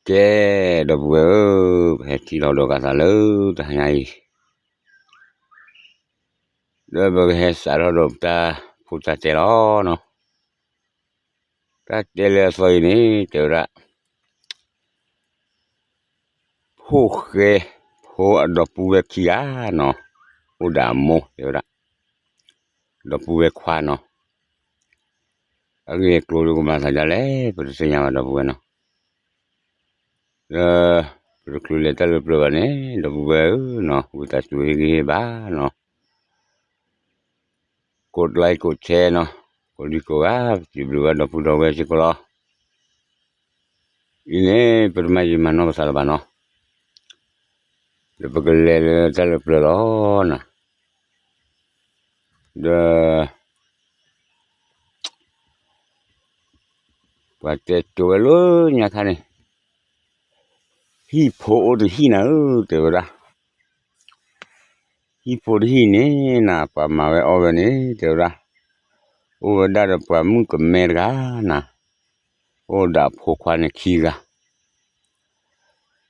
ကဲ, ဒီပုၢ်ဝဲၢ်ဧၢ, ပဟဲထံၣ်လိာ်ဒီးကသးလၢတဟါညါအံၤ, ဒီးပကဟဲစးထီၣ်ဒီးပတၢ်ဖိတၢ်တဲလီၤနီၤ. တၢ်တဲလၢအသီအံၤန့ၣ် တဲဝဲဒၣ် ဖိၣ်ဃဲ ဖိအဒီပုၢ်ဝဲၢ်ခံဂၤနီၤ, အိၣ်ဒီးအမိၢ် တဲဝဲဒၣ်, ဒီပုၢ်ဝဲၢ်ခွါနီၤ. အဂ့ၢ်အကျိၤဒုးကမၤသးဒ်လဲၣ် ပတသ့ၣ်ညါဘၣ် ဒီပုၢ်ဝဲၢ်နီၤ. ဒီး ပတချုးလဲၤတၢ်လၢပျၢၤဘၣ်န့ၣ် ဒီပုၢ်ဝဲၢ်ဧၢနီၤ, ဝံသးစူၤဟ့ၣ်ဂံၢ်ဟ့ၣ်ဘါနီၤ, ကိးlikeကိးshareနီၤ, ကိးဒံကိးဂၤ ပစံးဘျုးဘၣ်ဒီပုၢ်ဒီဝဲၢ်စ့ၢ်ကီးလီၤ. အံၤန့ၣ် ပတမၤယံာ်မၤနီၢ်ပသးလၢၤဘၣ်နီၤ, ဒီးပကလဲၤလၢတၢ်လၢပျၢၤလီၤနီၤ. ဒီး ပှၤတဲကၠိဝဲလၢညါခါန့ၣ်, ဟံၣ်ဖိအိၣ်တဟံၣ်နၤဧၢ တဲဝဲဒၣ်. ဟံၣ်ဖိတဟံၣ်န့ၣ်နၤ ပှၤမၤဝဲအီၣ်ဝဲန့ၣ် တဲဝဲဒၣ်, အိၣ်ဝဲဒၣ်ဒီးပှၤမုၣ်ကမဲတဂၤနၤ, အိၣ်ဒီးအဖိခွါန့ၣ်ခံဂၤ.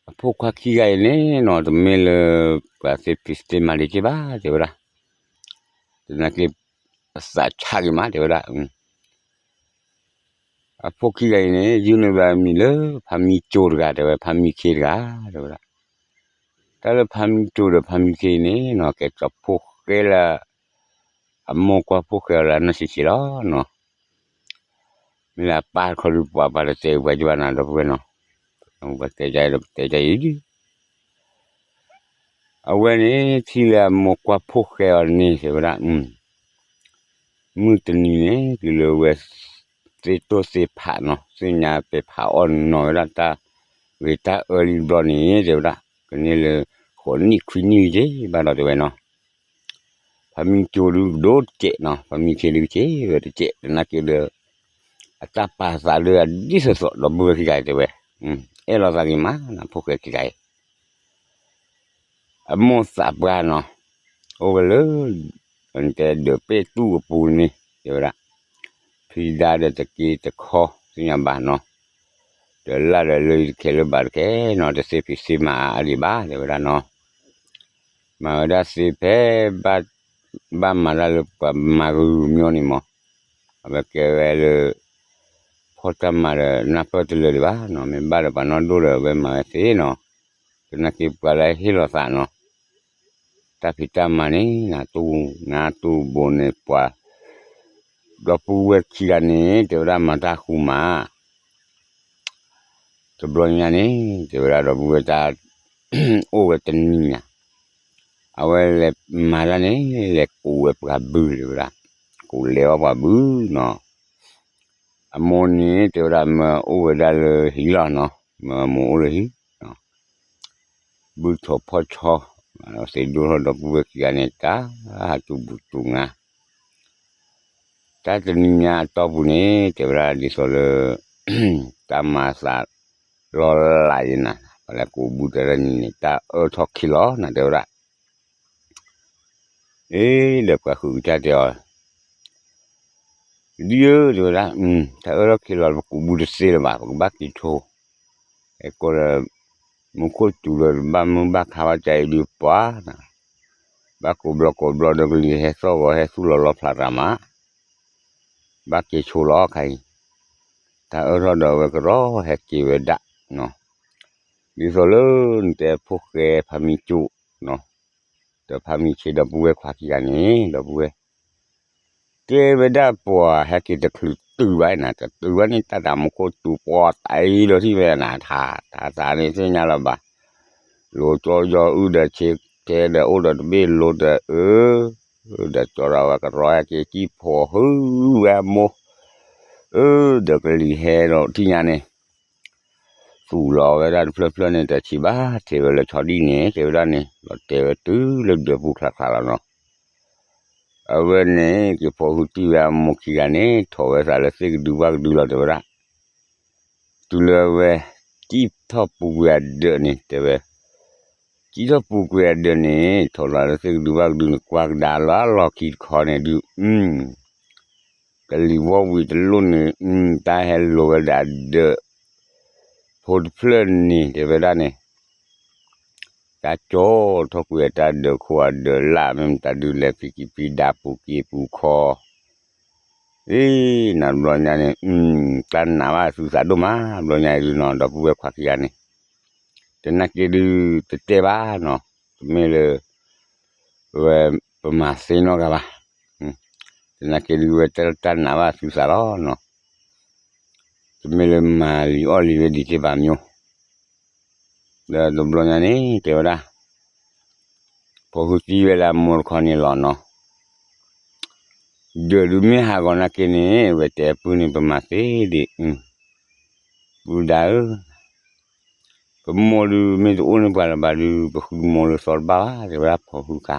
အဖိခွါခံဂၤအံၤန့ၣ်နီၤ တမ့ၢ်လၢ ပှၤသ့ဖံးသ့မၤဒံးက့ဘၣ် တဲဝဲဒၣ်, သနာ်က့ အသးဆးက့ၤမး တဲဝဲဒၣ်. အဖိခံဂၤအံၤန့ၣ် ယုၢ်န့ၢ်ဘၣ်အမံၤလၢ ဖါမံကၠိတဂၤ တဲဝဲ, ဖါမံခ့တဂၤ တဲဝဲဒၣ်. တၢ်လၢဖါမံကၠိဒီးဖါမံခ့အံၤန့ၣ်နီၤ ကဲကၠီဖိၣ်ဃဲလၢ အမိၢ်ကွၢ်ဖိၣ်ဃဲအီၤလၢအနီၢ်ဆံးဆံးလီၤနီၤ. မ့ၢ်လၢအပၢ်တခီဒုး ပှၤပှၤတတဲပှၤကဘၣ်နၤ ဒီပုၢ်ဝဲၢ်နီၤ, ပှၤတဲဒ်အံၤဒီး ပတဲဒ်အံၤဒုး အဝဲန့ၣ် ထံၣ်လၢအမိၢ်ကွၢ်ဖိၣ်ဃဲအီၤန့ၣ် တဲဝဲဒၣ်, မုၢ်တနံၤန့ၣ် တုၤလၢဝဲ သ့တိၢ်သ့ဖးနီၤ, သ့ၣ်ညါပဲာ်ဖးအီၣ်နီၤဝဲဒၣ် တၢ်ဂ့ၤတၢ်အၢလံတဘျီန့ၣ် တဲဝဲဒၣ်, ကန့ၢ်လၢ ဃိးနံၣ်ခွံနံၣ်က့ဘၣ်ဒီး တဲဝဲနီၤ. ဖါမံကၠိဒုးဒိၣ်တစဲးနီၤ, ဖါမံခ့ဒုး ကဲဝဲတစဲး သနာ်က့ဒီး အတၢ်ပာ်သးလၢအဒ်သိးသိး ဒီပုၢ်ဝဲၢ်ခံဂၤအံၤ တဲဝဲ, အဲၣ်လိာ်သးဂ့ၤမးနီၤ ဖိၣ်ဃဲခံဂၤအံၤ အမိၢ်သးပှၢ်နီၤ, အိၣ်ဝဲလၢ တဲဒၢးပဲၣ်တူၢ်အပူၤန့ၣ် တဲဝဲဒၣ်, ဖံဒါဒီးတက့တခီ သ့ၣ်ညါဘၣ်နီၤ, ဒီးလၢ်ဒီးလၢယတခဲလၢဘၣ်တခဲနီၤ, တသ့ဖံးသ့မၤအါဒံးဘၣ် တဲဝဲဒၣ်နီၤ. မၤဝဲဒၣ်သ့ဖဲ ဘၣ်မၤတၢ်လၢပှၤမၤကရူၢ်မၠိန့ၣ်မး, အဝဲကဲဝဲလၢ ဖီၣ်တၢ်မၤဒီးနၢ်ပၢၢ်တလၢာ်ဒံးဘၣ်နီၤ, မ့ၢ်ဘၣ်ဒီးပှၤနီၢ်ဒိၣ်ဒီး အဝဲမၤဝဲသ့နီၤ, သနာ်က့ပှၤလၢဟ့ၣ်လီၤသးနီၤ, တၢ်ဖံးတၢ်မၤန့ၣ် နတူၢ်နတူၢ်ဘိန့ၣ်ပှၤ, ဒီပုၢ်ဝဲၢ်ခံဂၤန့ၣ် တဲဝဲဒၣ်မၤတၢ်ဃူမး တဘျီညါန့ၣ် တဲဝဲဒၣ်ဒီပုၢ်ဝဲၢ်တၢ် အိၣ်ဝဲတနံၤညါ, အဝဲလဲၤမၤတၢ်န့ၣ် လဲၤကူးဝဲပှၤဘု တဲဝဲဒၣ်, ကူးလဲၤအီၣ်ပှၤဘုနီၤ, အမိၢ်န့ၣ် တဲဝဲဒၣ်မၢအိၣ်ဝဲဒၣ်လၢဟံၣ်လီၤနီၤ, မၢအမိၢ်အိၣ်လၢဟံၣ် ဘုထီၣ်ဖီၣ်ဆီ, သ့ဒိၣ်ထီၣ်ဒီပုၢ်ဝဲၢ်ခံဂၤန့ၣ် တၢ်ဟးတူၢ်ဘူၣ်တူၢ်နါ, တၢ်တနံၤညါအတီၢ်ပူၤန့ၣ် တဲဝဲဒၣ်ဒ်သိးလၢ တၢ်မၤသးလီၤလးယနၤ, ပလဲၤကူးဘုတရၢနံၤန့ၣ် တၢ်အၢထီၣ်ခံလီၤနၤ တဲဝဲဒၣ် အ့ ဒီးပှၤဃုာ်ကစၢ်တဲအီၤ, ဒ်ဧၢ တဲဝဲဒၣ်, တၢ်အၢထီၣ်ခံလီၤ ပကူးဘုတသ့လၢၤဘၣ် ပကဘၣ်က့ၤဆိ, ဟဲကိးဒီး မူခိၣ်စူၤဒီးဘၣ်မုၢ်ဘၣ်ခါဘၣ်ကါအံၤဒုးပှၤ, ဘၣ်ကိးဘျီကိးဘျီဒီးကလံၤဟဲသီၣ်ဂီၤဟဲသူၣ်လီၤလီဖျးတၢ်မး, ဘၣ်က့ၤဆိလီၤခါအံၤ, တၢ်အၢထီၣ်ဒီးအဝဲကရီဟဲက့ၤဝဲဒၣ်, ဒ်သိးလၢနတဲဖိၣ်ဃဲဖါမံကၠိ, ဒီးဖါမံဆ့ဒီပုၢ်ဝဲၢ်ခွါခံဂၤန့ၣ် ဒီပုၢ်ဝဲၢ် တဲဝဲဒၣ်ပှၤဟဲက့ၤတချုးတုၤဘၣ်နၤ တတုၤဘၣ်န့ၣ် တၢ်တၢ်မူခိၣ်စူၤပှၤတၢ်အံၤဒီးထံၣ်ဝဲနၤ ထါ, ထါသးန့ၣ်သ့ၣ်ညါလီၤဘၣ်, လိၤကၠီယီၤအုဒီးဆ့ထဲဒီးအိၣ်ဒီးတဘ့ၣ်လိၤဒီးအၢ, ဒီးကၠီဒီးဝဲကရီဟဲက့ၤကံၣ်ဖိးဟုဝဲအမိၢ်, အၢ ဒီးကလံၤဟဲဒီးထံၣ်ညါန့ၣ် သူၣ်လီၤဝဲဒၣ်တဖျၢၣ်ဖျၢၣ်န့ၣ် တၢ်ဆံးဘၣ် ထံၣ်ဝဲလၢဆီဒံၣ်န့ၣ် တဲဝဲဒၣ်န့ၣ် လီၤတဲာ်ဝဲတုၤလၢဒၢးပူၤချါချါလီၤနီၤ, အဝဲန့ၣ် က့ၤဖီၣ်ဃုာ်တံၢ်ဝဲအမိၢ်ခံဂၤန့ၣ် ထိးဝဲသးလၢသ့ၣ်ကဒုဘၣ်ကဒုလီၤ တဲဝဲဒၣ်, တုၤလၢအဝဲ ကံၣ်ထီၣ်ပူၤကွံာ်အဒၢးန့ၣ် တဲဝဲ, ကံၣ်ထီၣ်ပူၤကွံာ်အဒၢးန့ၣ် ထိးလီၤလၢသ့ၣ်ကဒုဘၣ်ကဒုန့ၣ် ကွၢ်ကဒါလၢအလီၢ်ခံတခီန့ၣ်ဒုး ကလံၤဝီၢ်ဝံၤတလိၣ်န့ၣ် တၢ်ဟဲလိၤဝဲဒၣ်ဒၢး, ဖိတဖျၢၣ်န့ၣ် တဲဝဲဒၣ်န့ၣ် တၢ်ကၠီထီၣ်ကွံာ်အတၢ်ဒၢးခိၣ်အဒၢးလၢ် မ့ၢ်မတၤဒုးလဲၤဖံးကံဖံးဒါပူၤက့ၤပူၤခီ အ့ နၤတဘျီညါန့ၣ် တၢ်နာ်ဘၣ်သုသးဒိၣ်မး ဘျီညါအံၤဒုးနီၤ ဒီပုၢ်ဝဲၢ်ခွါခံဂၤန့ၣ် တနာ်က့ဒုး တတဲဘၣ်နီၤ တမ့ၢ်လၢ ဝဲ ပမၤသ့နီတဂၤဘၣ် တနာ်က့ဒုး ဝဲတၢ်နာ်ဘၣ်သုသးလီၤနီၤ တမ့ၢ်လၢမၤလံၤအီၣ်လံၤဝဲဒံးက့ဘၣ်မၠိ ဒီးတဘျီညါန့ၣ် တဲဝဲဒၣ် ဖိဃုသံဝဲလၢအမိၢ်တခီန့ၣ်လီၤနီၤ ဒၢးဒုးမ့ၢ်ဟးဂီၤနာ်က့န့ၣ် ဝဲတဲပုၢ်န့ၣ် ပမၤသ့ဒံး ပုၢ်ဒါဧၢ ပမိၢ်ဒုးမ့ၢ်တအိၣ်န့ၢ်ပှၤလၢၤဘၣ်ဒုး ပဃုမိၢ်လၢသီတဘၣ်ဘၣ် တဲဝဲဒၣ်ဖိဃုခါ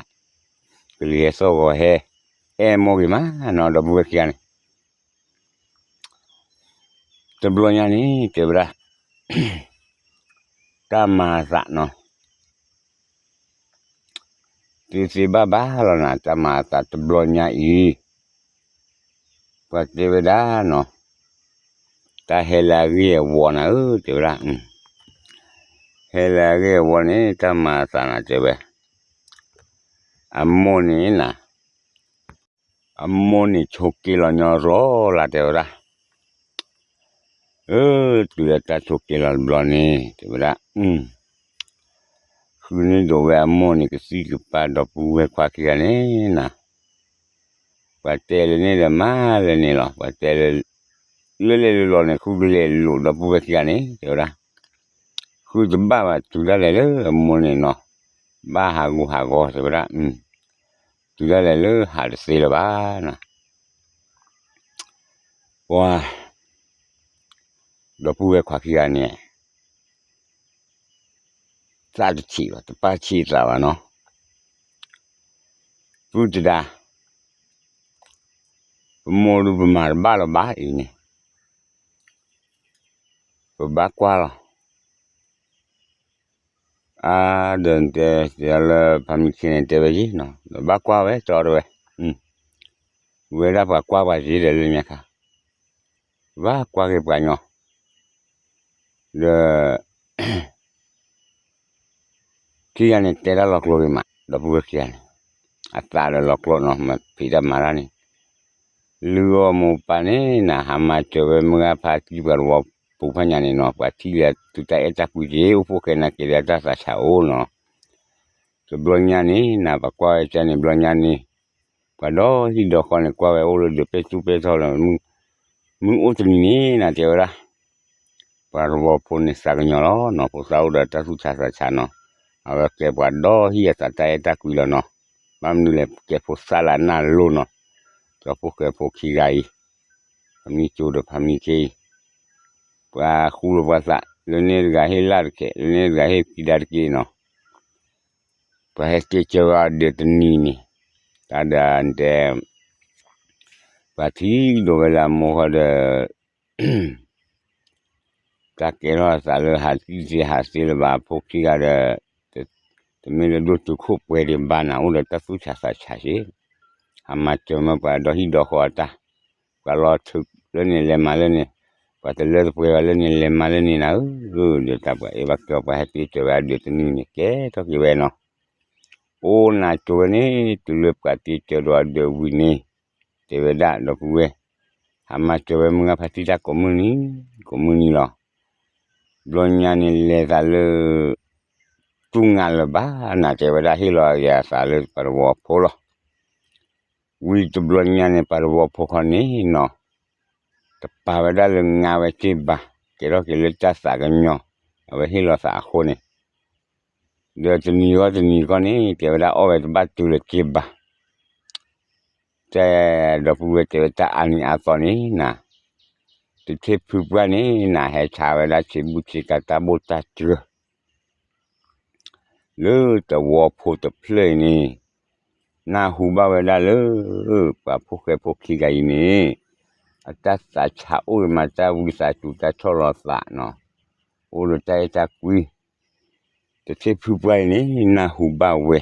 ကလံၤဟဲသီၣ်ဂီၤဟဲ အဲၣ်မိၢ်ဂ့ၤမးနီၤ ဒီပုၢ်ဝဲၢ်ခံဂၤန့ၣ် တဘျီညါန့ၣ် တဲဝဲဒၣ် တၢ်မၤအသးနီၤ သ့သ့ဘၣ်ဘၣ်လီၤနၤ တၢ်မၤအသးတဘျီညါအံၤ ပှၤတဲဝဲဒၣ်နီၤ တၢ်ဟဲလၢအဂ့ၢ်အဝီနၤဧၢ တဲဝဲဒၣ် ဟဲလၢအဂ့ၢ်အဝီန့ၣ် တၢ်မၤအသးနၤတဲဝဲ အမိၢ်န့ၣ်နၤ အမိၢ်န့ၣ်ဆိးက့လီၤညီရီလၢတဲဝဲဒၣ် အၢ တုၤလၢတၢ်ဆိးက့လီၤတဘျီန့ၣ် တဲဝဲဒၣ် ဃုန့ၢ်ဒိးဝဲအမိၢ်န့ၣ် ကသံၣ်ကပၤဒီပုၢ်ဝဲၢ်ခွါခံဂၤန့ၣ်နၤ ပှၤတဲလၢန့ၣ်ဒီးမၤလၢန့ၣ်လီၤ ပှၤတဲလၢ လၢလဲၤလၢလီၤန့ၣ် ဃုကလဲၤလိာ်ဒီပုၢ်ဝဲၢ်ခံဂၤန့ၣ် တဲဝဲဒၣ် ဃုတဘၣ်ဘၣ် တုၤဒၣ်လဲာ်လၢအမိၢ်န့ၣ်နီၤ ဘၣ်ဟးဂူာ်ဟးဂီၤ တဲဝဲဒၣ် တုၤဒၣ်လဲာ်လၢဟးတသ့လၢၤဘၣ်နၤ ပှၤ ဒီပုၢ်ဝဲၢ်ခွါခံဂၤန့ၣ် သးတဆံးဘၣ် တပၢ်ဆံးသးဘၣ်နီၤ ပုၢ်တဒါ ပမိၢ်ဒုးပမၤတဘၣ်လၢၤဘၣ်အံၤန့ၣ် ပဘၣ်ကွၢ်လီၤ အါ ဒီးတဲ တဲလၢဖါမံၤခံန့ၣ် တဲဝဲယံၤနီၤ ဒီးဘၣ်ကွၢ်ဝဲ ကၠီတဲဝဲ ဝဲဒၣ်ပှၤကွၢ်ပှၤယံၤဒီးလၢညါခါ ဘၣ်ကွၢ်က့ၤပှၤညီ ဒီး ခံဂၤန့ၣ် တဲဒၣ်လီၤကျိၤဂ့ၤမး ဒီပုၢ်ဝဲၢ်ခံဂၤန့ၣ် အသးဒီးလီၤကျိၤနီၤ မ့ၢ်ဖံးတၢ်မၤတၢ်န့ၣ် လုၢ်အီၣ်မိၢ်ပၢ်န့ၣ်နၤ ဟးမၤစၢၤဝဲမုၢ်ဂၢ်ဖါတံၢ်ပှၤတဝီပူၤဖးညါန့ၣ်နီၤ ပှၤထံၣ်လၢသုတၢ်အဲၣ်တၢ်ကွံက့ၤ အိၣ်ဖှိၣ်ဃဲနာ်က့ၤဒီးတၢ်သးဆးအိၣ်နီၤ တဘျီညါန့ၣ်နၤ ပှၤကွၢ်ဝဲကန့ၣ် ဘျီညါန့ၣ် ပှၤဒီဟံၣ်ဒီဃီန့ၣ် ကွၢ်ဝဲအိၣ်လၢဒၢးပဲတူၢ်ပဲထီလၢ မုၢ်အိၣ်တနံၤန့ၣ်နၤ တဲဝဲဒၣ် ပှၤတဝီဖိန့ၣ်သးကညီၤလီၤနီၤ ဖိသၣ်အိၣ်ဒီးတၢ်သူၣ်ဆါသးဆးနီၤ အဝဲကဲပှၤဒီဟံၣ်အသးတၢ်အဲၣ်တၢ်ကွံလီၤနီၤ ဘၣ်မနုၤလဲၣ် ကဲဖိသၣ်လၢအနၢ်လိၤနီၤ ဒီဖိဃဲဖိခံဂၤအံၤ ဖါမံၤကၠိဒီးဖါမံၤခ့အံၤ ပှၤဃူလိာ်ပှၤသး လၢန့ၣ်တဂၤဟ့ၣ်လၢ်တကဲး လၢန့ၣ်တဂၤဟ့ၣ်ဖံးဒါတက့ၢ်နီၤ ပှၤဟဲက့ၤစၢၤဝဲအဒၢးတနံၤန့ၣ် တၢ်ဒီးတဲ ပှၤထံၣ်ဒိးဝဲလၢအမိၢ်ဃီဒီး တၢ်ကဲထီၣ်အသးလၢဟးတံၢ်သ့ဟးသ့လၢၤဘၣ် အဖိခံဂၤဒီး တမ့ၢ်လၢဒိၣ်တုာ်ခိၣ်ပှဲၤဒံးဘၣ်နၤ အိၣ်ဒီးတၢ်သူၣ်ဆးသးဆးက့ၤ ဟးမၤစၢၤမ့ၢ်ပှၤဒီဟံၣ်ဒီဃီအတၢ် ပှၤလီၤထုးလၢန့ၣ်လဲၤမၤလၢန့ၣ် ပှၤတလၢတပှဲၤဘၣ်လၢန့ၣ်လဲၤမၤလၢန့ၣ်နၤဧၢ ဒီးတၢ်ပှၤအဲၣ်ဘၣ်ကဲပှၤဟဲက့ၤစၢၤဝဲအဒၢးတနံၤန့ၣ် ကဲထီၣ်က့ၤဝဲနီၤ အိၣ်နၤကၠိဝဲန့ၣ် တုၤလၢပှၤတ့စၢၤဒီးအဒၢးဝံၤန့ၣ် တဲဝဲဒၣ်ဒီပုၢ်ဝဲၢ် ဟးမၤစၢၤဝဲမုၢ်ဂၢ်ဖါတံၢ်တၢ်ကိးမုၢ်နံၤ ကိးမုၢ်နံၤလီၤ. ဘျီညါန့ၣ်လဲၤသးလၢ တူၢ်ငါလၢၤဘၣ်နၤ တဲဝဲဒၣ်ဟ့ၣ်လီၤယၤသးလၢပှၤတဝီဖိလီၤ. ဝံၤတဘျီညါန့ၣ်ပှၤတဝီဖိခီန့ၣ်နီၤ တပာ်ဝဲဒၣ်လၢငါဝဲစ့ၢ်ဘၣ် ကဲထီၣ်က့ၤလၢတၢ်သးကညီၤ အဝဲဟ့ၣ်လီၤသးအဃိန့ၣ် ဒီးတနံၤဂီၢ်တနံၤဂီၢ်န့ၣ် တဲဝဲဒၣ်အီၣ်ဝဲတဘၣ်တုၤလၢၤက့ဘၣ် တဲဒီပုၢ်ဝဲၢ်တဲဝဲတၢ်အါနံၤအါသီန့ၣ်နၤ တထံၣ်ဖုပှၢ်န့ၣ်နၤ ဟဲဆါဝဲဒၣ်ဆံးဘူၣ်ဆံးကၤတၢ်ဘိၣ်တၢ်စၢၤ လၢတဝီဖိတဖျၢၣ်အံၤန့ၣ် နၢ်ဟူဘၣ်ဝဲဒၣ်လၢ ပှၤဖိၣ်ဃဲဖိခံဂၤအံၤန့ၣ် အတၢ်သးဆးအိၣ်ဂ့ၤမး တၢ်ဝံသးစူၤတၢ်ဆီၣ်လီၤသးနီၤ အိၣ်ဒီးတၢ်အဲၣ်တၢ်ကွံ တထံၣ်ဖုပှၢ်အံၤန့ၣ် နၢ်ဟူဘၣ်ဝဲ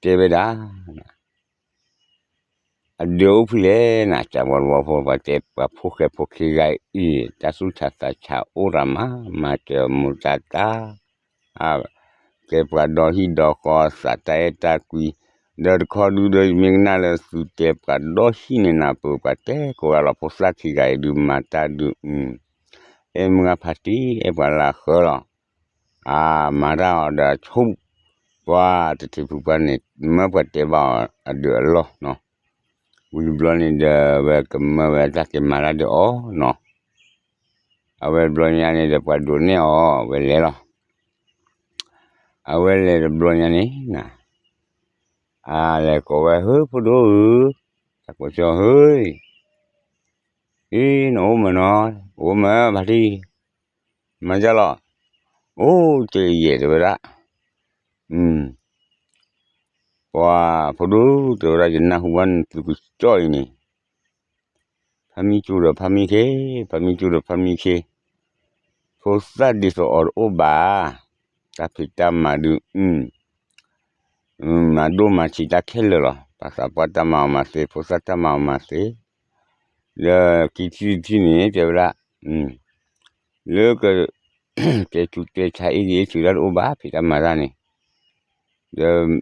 တဲဝဲဒၣ် အဒုးအိၣ်ဖဲလဲၣ်နၤ ကၠးဝီတဝီဖိ ပှၤတဲပှၤဖိၣ်ဃဲဖိခံဂၤအံၤ တၢ်သူၣ်ဆးသးဆးအိၣ်ရၤမး မၤစၢၤမိၢ်တၢ်တၢ် ကဲပှၤဒီဟံၣ်ဒီဃီ သးတၢ်အဲၣ်တၢ်ကွံ, ဒီးတခီဒုဒီး ယမ့ၢ်ကနၣ်လၢသုတဲပှၤဒီဟံၣ်န့ၣ်နၤ ပှၤတဲကိးဂၤလီၤ ဖိသၣ်ခံဂၤအံၤဒုးမၤတၢ်ဒုး အဲၣ်မုၢ်ဂၤဖါတံၢ် အဲၣ်ပှၤလၢအဃၢလီၤ, အမၤတၢ်အီၤဒီးဆိၣ် ပှၤတထံၣ်ဖုပှၢ်န့ၣ် မၢပှၤတဲဘၣ်အီၤအဒုးအလီၢ်နီၤ, ဝံၤတဘျီန့ၣ်ဒီး ဝဲကမၢဝဲတၢ်က့ၤမၤတၢ်ဒုးအီၤနီၤ, အဝဲတဘျီညါန့ၣ်ဒီး ပှၤဒိးန့ၢ်အီၤ ဝဲလဲၤလီၤ, အဝဲလဲၤတဘျီညါန့ၣ်နၤ, အလဲၤကိးဝဲ ဟၢဖိဒိၣ်ဧၢ, တၢ်ကိးကၠီဟၢ, အံၤ နအိၣ်မးနီၤ, အိၣ်မးဖါတံၢ်, မၤဒ်လဲၣ်, အိၣ်တယဲၢ်တဲဝဲဒၣ်, ပှၤဖိဒိၣ်တဲဝဲဒၣ် ယနၢ်ဟူဘၣ်နသုကစီၣ်အံၤန့ၣ်, ဖါမံကၠိဒီးဖါမံခ့, ဖါမံကၠိဒီးဖါမံခ့, ဖိသၣ်ဒ်သိးအီၤတအိၣ်ဘၣ်, တၢ်ဖံးတၢ်မၤဒုး မၤဒိၣ်မၤဆံးတၢ်ခဲလၢာ်လီၤ, ပှၤသးပှၢ်တၢ်မၤအီၤမၤသ့, ဖိသၣ်တၢ်မၤအီၤမၤသ့, လၢခံထံၣ်တထံၣ်န့ၣ် တဲဝဲဒၣ်, လၢက တဲဆူးတဲဆါအ့ၣ်ဂ့ၤအ့ၣ်ဆူးတၢ်တအိၣ်ဘၣ် ဖံးတၢ်မၤတၢ်န့ၣ်, ဒီး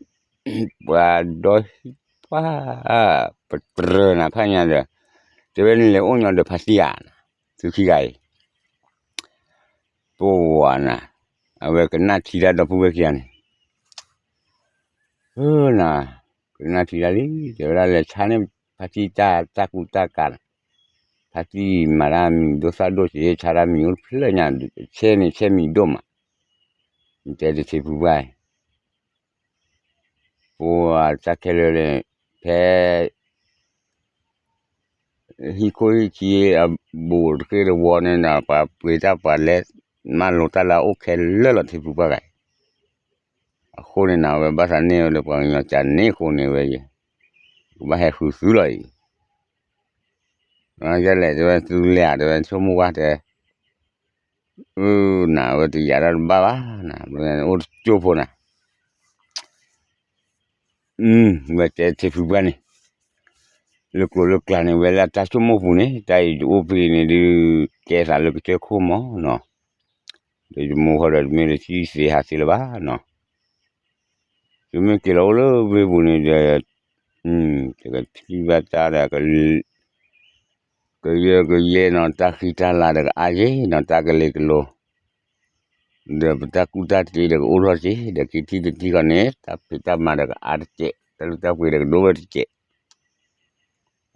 ပှၤဒီဟံၣ်ပှၢ် ပတြၢၤနၤဖးညါဒီး, တဲဝဲနလဲၤအိၣ်ညီဒီးဖါတံၢ်ဧါ, သုခံဂၤအံၤ ပဝၤနၤ, အဝဲကနၣ်ထံတၢ်ဒီပုၢ်ဝဲၢ်ခံဂၤန့ၣ်, နၤ, ကနၣ်ထံတၢ်လံ, တဲဝဲဒၣ်လဲၤဆါန့ၢ်ဖါတံၢ်တၢ်ကူတၢ်ကၤ, ဖါတံၢ်မၤတၢ်မံၤဒိၣ်သၣ်ဒိၣ် ဆံးဆါတၢ်မံၤအိၣ်တဖျၢၣ်ညါ, ဆဲန့ၣ်ဆဲမံၤဒိၣ်မး, နတဲတထံၣ်ဖုပှၢ်အံၤ ပှၤတၢ်ခဲလၢာ်န့ၣ် ဖဲ ဟံၣ်ခိၣ်ဟံၣ်ခံအဘူးတဃ့ၢ်တဝီန့ၣ်ဒီး ပှၤပှ့ၤတၢ်ပှၤလဲၤ မၤလိာ်တၢ်လၢအအိၣ်ခဲလၢာ်လီၤ ထံၣ်ဖုပှၢ်ဂၤအံၤ, အဃိန့ၣ်နၤ အဝဲဘၣ်သးန့ၢ်ဝဲဒီးပှၤကညီကးန့ၢ်အဃိန့ၣ်ဝဲအံၤ, ကဘၣ်ဟဲဃုသုလီၤအံၤ, ယလဲၣ်တဲဝဲသုလဲၤဧါ တဲဝဲဆိကမိၣ်ကွၢ်တဲ အၢ နၤ အဝဲတယာ်တၢ်တဘၣ်ဘၣ်နၤ, အိၣ်တကၠိၢ်ဖိနၤ, ဝဲတဲထံၣ်ဖုပှၢ်န့ၣ်, လၢကျိၤလၢကျါန့ၣ် ဝဲလၢအတၢ်ဆိကမိၣ်ပူၤန့ၣ် တၢ်အံၤတအိၣ်ဖဲန့ၣ်ဒုး ကဲသးလၢကစၢၢ်ခိၣ်မးနီၤ, ဒီးယမိၢ်ဃီဒီးတမ့ၢ်လၢထံသ့ဟးသ့လၢၤဘၣ်နီၤ, ယမ့ၢ်က့ၤလီၤအိၣ်လၢဝ့ၢ်ပူၤန့ၣ်ဒီး တကထံၣ်ဘၣ်တၢ်ဒီး ကယၢကယဲနီၤ, တၢ်ဃံတၢ်လၤဒီးကအါယ့ၢ်နီၤ, တၢ်ကလ့ၤကလိၤ ဒီးပတၢ်ကူတၢ်တ့ဒီးကအိၣ်ထီၣ်က့ၤ, ဒီးခံထံၣ်တထံၣ်ဃီန့ၣ် တၢ်ဖံးတၢ်မၤဒီးကအါတကဲး, တၢ်လုၢ်တၢ်ပှ့ၤဒီးကဒိၣ်ဝဲတကဲး,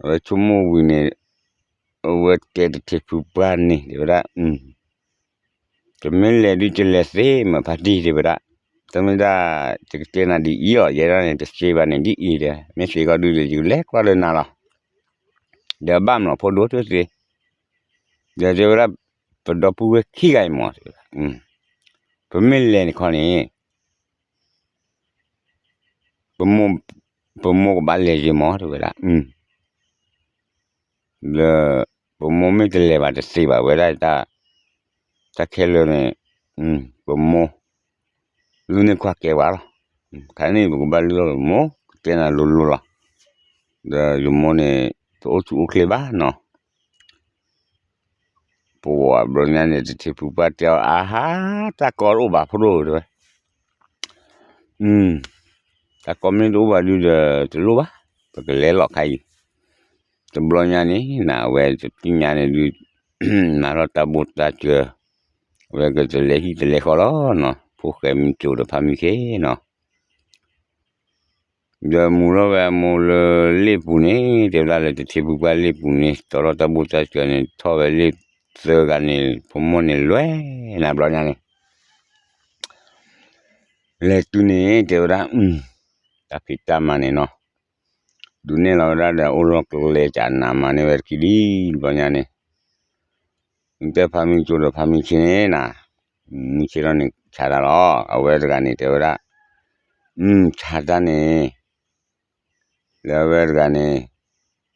အဝဲဆိကမိၣ်ဝံၤန့ၣ် အဝဲတဲတထံၣ်ဖုပှၢ်န့ၣ် တဲဝဲဒၣ် တမ့ၢ်လဲၤဒုးတလဲၤသ့မ့ၢ်ဖါတံၢ်တဲဝဲဒၣ်, တမ့ၢ်ဒၣ် တကတဲနၤဒ်အံၤအီၤ, ယဲဒၣ်န့ၣ် တသ့ဘၣ်န့ၣ်ဒ်အံၤဒီး မ့ၢ်သ့ခီဒုးဒီး ယကလဲၤကွၢ်လၢနၤလီၤ, ဒီးဘၣ်မနီၤဖိဒိၣ်တသ့, ဒီးတဲဝဲဒၣ် ပဒီပုၢ်ဝဲၢ်ခံဂၤအံၤမး တဲဝဲဒၣ်, ပမ့ၢ်လဲၤန့ၣ်ခီန့ၣ် ပမိၢ်ကဘၣ်လဲၤယ့ၤမး တဲဝဲဒၣ်, ဒီး ပမိၢ်မ့ၢ်တလဲၤဘၣ်တသ့ဘၣ်ဝဲဒၣ် တၢ်ခဲလၢာ်န့ၣ် ပမိၢ် လုၢ်န့ၢ်ခွါကဲဝဲလီၤ, ခါန့ၣ် ပကဘၣ်လုၢ်လီၤပမိၢ် ကတဲနၤလိၤလိၤလီၤ, ဒီးယမိၢ်န့ၣ် တအိၣ်ဆူၣ်အိၣ်ချ့ဘၣ်နီၤ ပဝဲဘျီညါန့ၣ် တထံၣ်ဖုပှၢ်တဲအီၤ အဟါ တၢ်ကီတအိၣ်ဘၣ်ဖိဒိၣ်တဲဝဲ, တၢ်ကီမ့ၢ်တအိၣ်ဘၣ်ဒုးဒီး တလိၣ်ဘၣ်, ပကလဲၤလီၤခါအံၤ, တဘျီညါန့ၣ် နဝဲတသ့ၣ်ညါန့ၣ်ဒုး မၤထီၣ်တၢ်ဘိၣ်တၢ်စၢၤ, အဝဲကတလဲၤဟံၣ်တလဲၤဃီလီၤနီၤ, ဖိၣ်ဃဲမံၤကၠိဒီးဖါမံၤခ့နီၤ ဒီးမူထီၣ်ဝဲအမိၢ်လၢလ့ၣ်ပူၤန့ၣ် တဲဝဲဒၣ်လၢတထံၣ်ဖုပှၢ်လ့ၣ်ပူၤန့ၣ် တီထီၣ်တၢ်ဘိၣ်တၢ်စၢၤန့ၣ် ထီၣ်ဝဲလ့ၣ်သၢဂၤန့ၣ် ဖိမိၢ်န့ၣ်လဲၤနၤဘျီညါန့ၣ် လဲၤတုၤန့ၣ် တဲဝဲဒၣ် တၢ်ဖံးတၢ်မၤန့ၣ်နီၤ, ဒုးနဲၣ်လီၤဝဲဒၣ်ဒီး အိၣ်လီၤကျဲကနၤမၤန့ၢ်ဝဲတကံၢ်လံ ဘျီညါန့ၣ် တဲဖါမံၤကၠိဒီးဖါမံၤဆ့န့ၣ်နၤ, မုၢ်ဆ့ထီၣ်န့ၣ်ဆါတၢ်လီၤ. အဝဲတဂၤန့ၣ်တဲဝဲဒၣ်, ဆါတၢ်န့ၣ်, လၢအဝဲတဂၤန့ၣ်,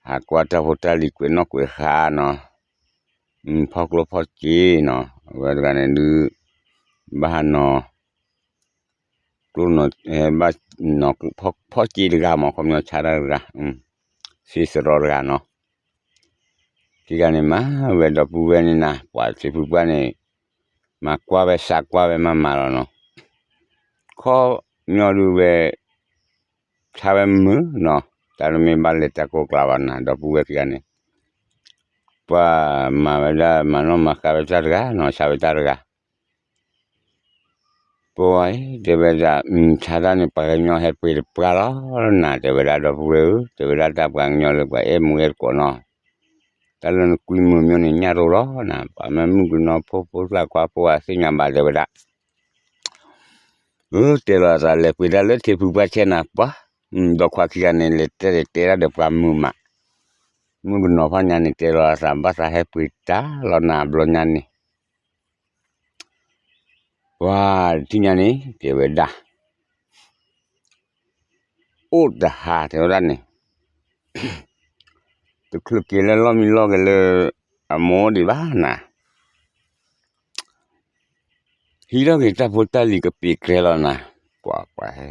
ဟးကွၢ်တၢ်ဖိတၢ်လံၤကွဲးနီၣ်ကွဲးဃါနီၤ, ဖီၣ်ကျိဖီၣ်စ့နီၤ, အဝဲတဂၤန့ၣ်ဒုး, ဘၣ်ဟးနီၤ ကျိနီၤ, ဘၣ်နီၤဖီၣ်စ့တဂၤမး ခီပညီဆါတၢ်တဂၤ, ဆ စ့စရီတဂၤနီၤ. ခံဂၤန့ၣ်မၤဝဲဒီပုၢ်ဝဲၢ်န့ၣ်နၤ ပှၤထံဖုပှၢ်န့ၣ် မၤကွၢ်ဝဲစးကွၢ်ဝဲမၤမၤလီၤနီၤ. ခီညီဒုးဝဲ ဆါဝဲမုာ်နီၤ, တၢ်တမ့ၢ်ဘၣ်လဲၤတၢ်ကိၢ်ကျါဘၣ်နၤ ဒီပုၢ်ဝဲၢ်ခံဂၤန့ၣ် ပှၤမၤဝဲဒၣ်မၤနီၣ်မၤဃါဝဲတၢ်တဂၤနီၤ, ဆါဝဲတၢ်တဂၤ ပှၤတဲဝဲဒၣ် ဆါတၢ်န့ၣ် ပှၤကညီဟဲပှ့ၤတပှၢ်လီၤနၤ တဲဝဲဒၣ်ဒီပုၢ်ဝဲၢ်ဧၢ, တဲဝဲဒၣ်တၢ်ပှၤကညီလၢပှၤအဲၣ်မူအဲၣ်တကိးနီၤ, တၢ်လၢနကွံမုာ်မ့ၢ်န့ၣ်ညၣ်ရိၤလီၤနၤ, ပှၤမ့ၢ်မုၣ်ကနီၤဖိဖိသၣ်ခွါဖိအသ့ၣ်ညါဘၣ်တဲဝဲဒၣ် အၢ တဲလီၤအသးလဲၤပှ့ၤတၢ်လၢထံဖုပှၢ်ဆဲးနၤပှၤ, ဒီးခွါခံဂၤန့ၣ် လဲၤတဲတဲတၢ်ဒီးပှၤမုာ်မး, မုၣ်ကနီၤဖီၣ်ညါန့ၣ် တဲလီၤအသးဘၣ်သးဟဲပှ့ၤတၢ်လီၤနၤဘျီညါန့ၣ်, ပှၤတထံၣ်ညါန့ၣ် တဲဝဲဒၣ် အိၣ်တဟါတဲဝဲဒၣ်န့ၣ် တချုးက့ၤလၢလီၢ်မံလီၢ်က့ၤလၢ အမိၢ်ဒံးဘၣ်နၤ, ဟံးထီၣ်က့ၤတၢ်ဖိတၢ်လံၤကပံာ်ကျဲလီၤနၤ, ပှၤပှၤဟဲ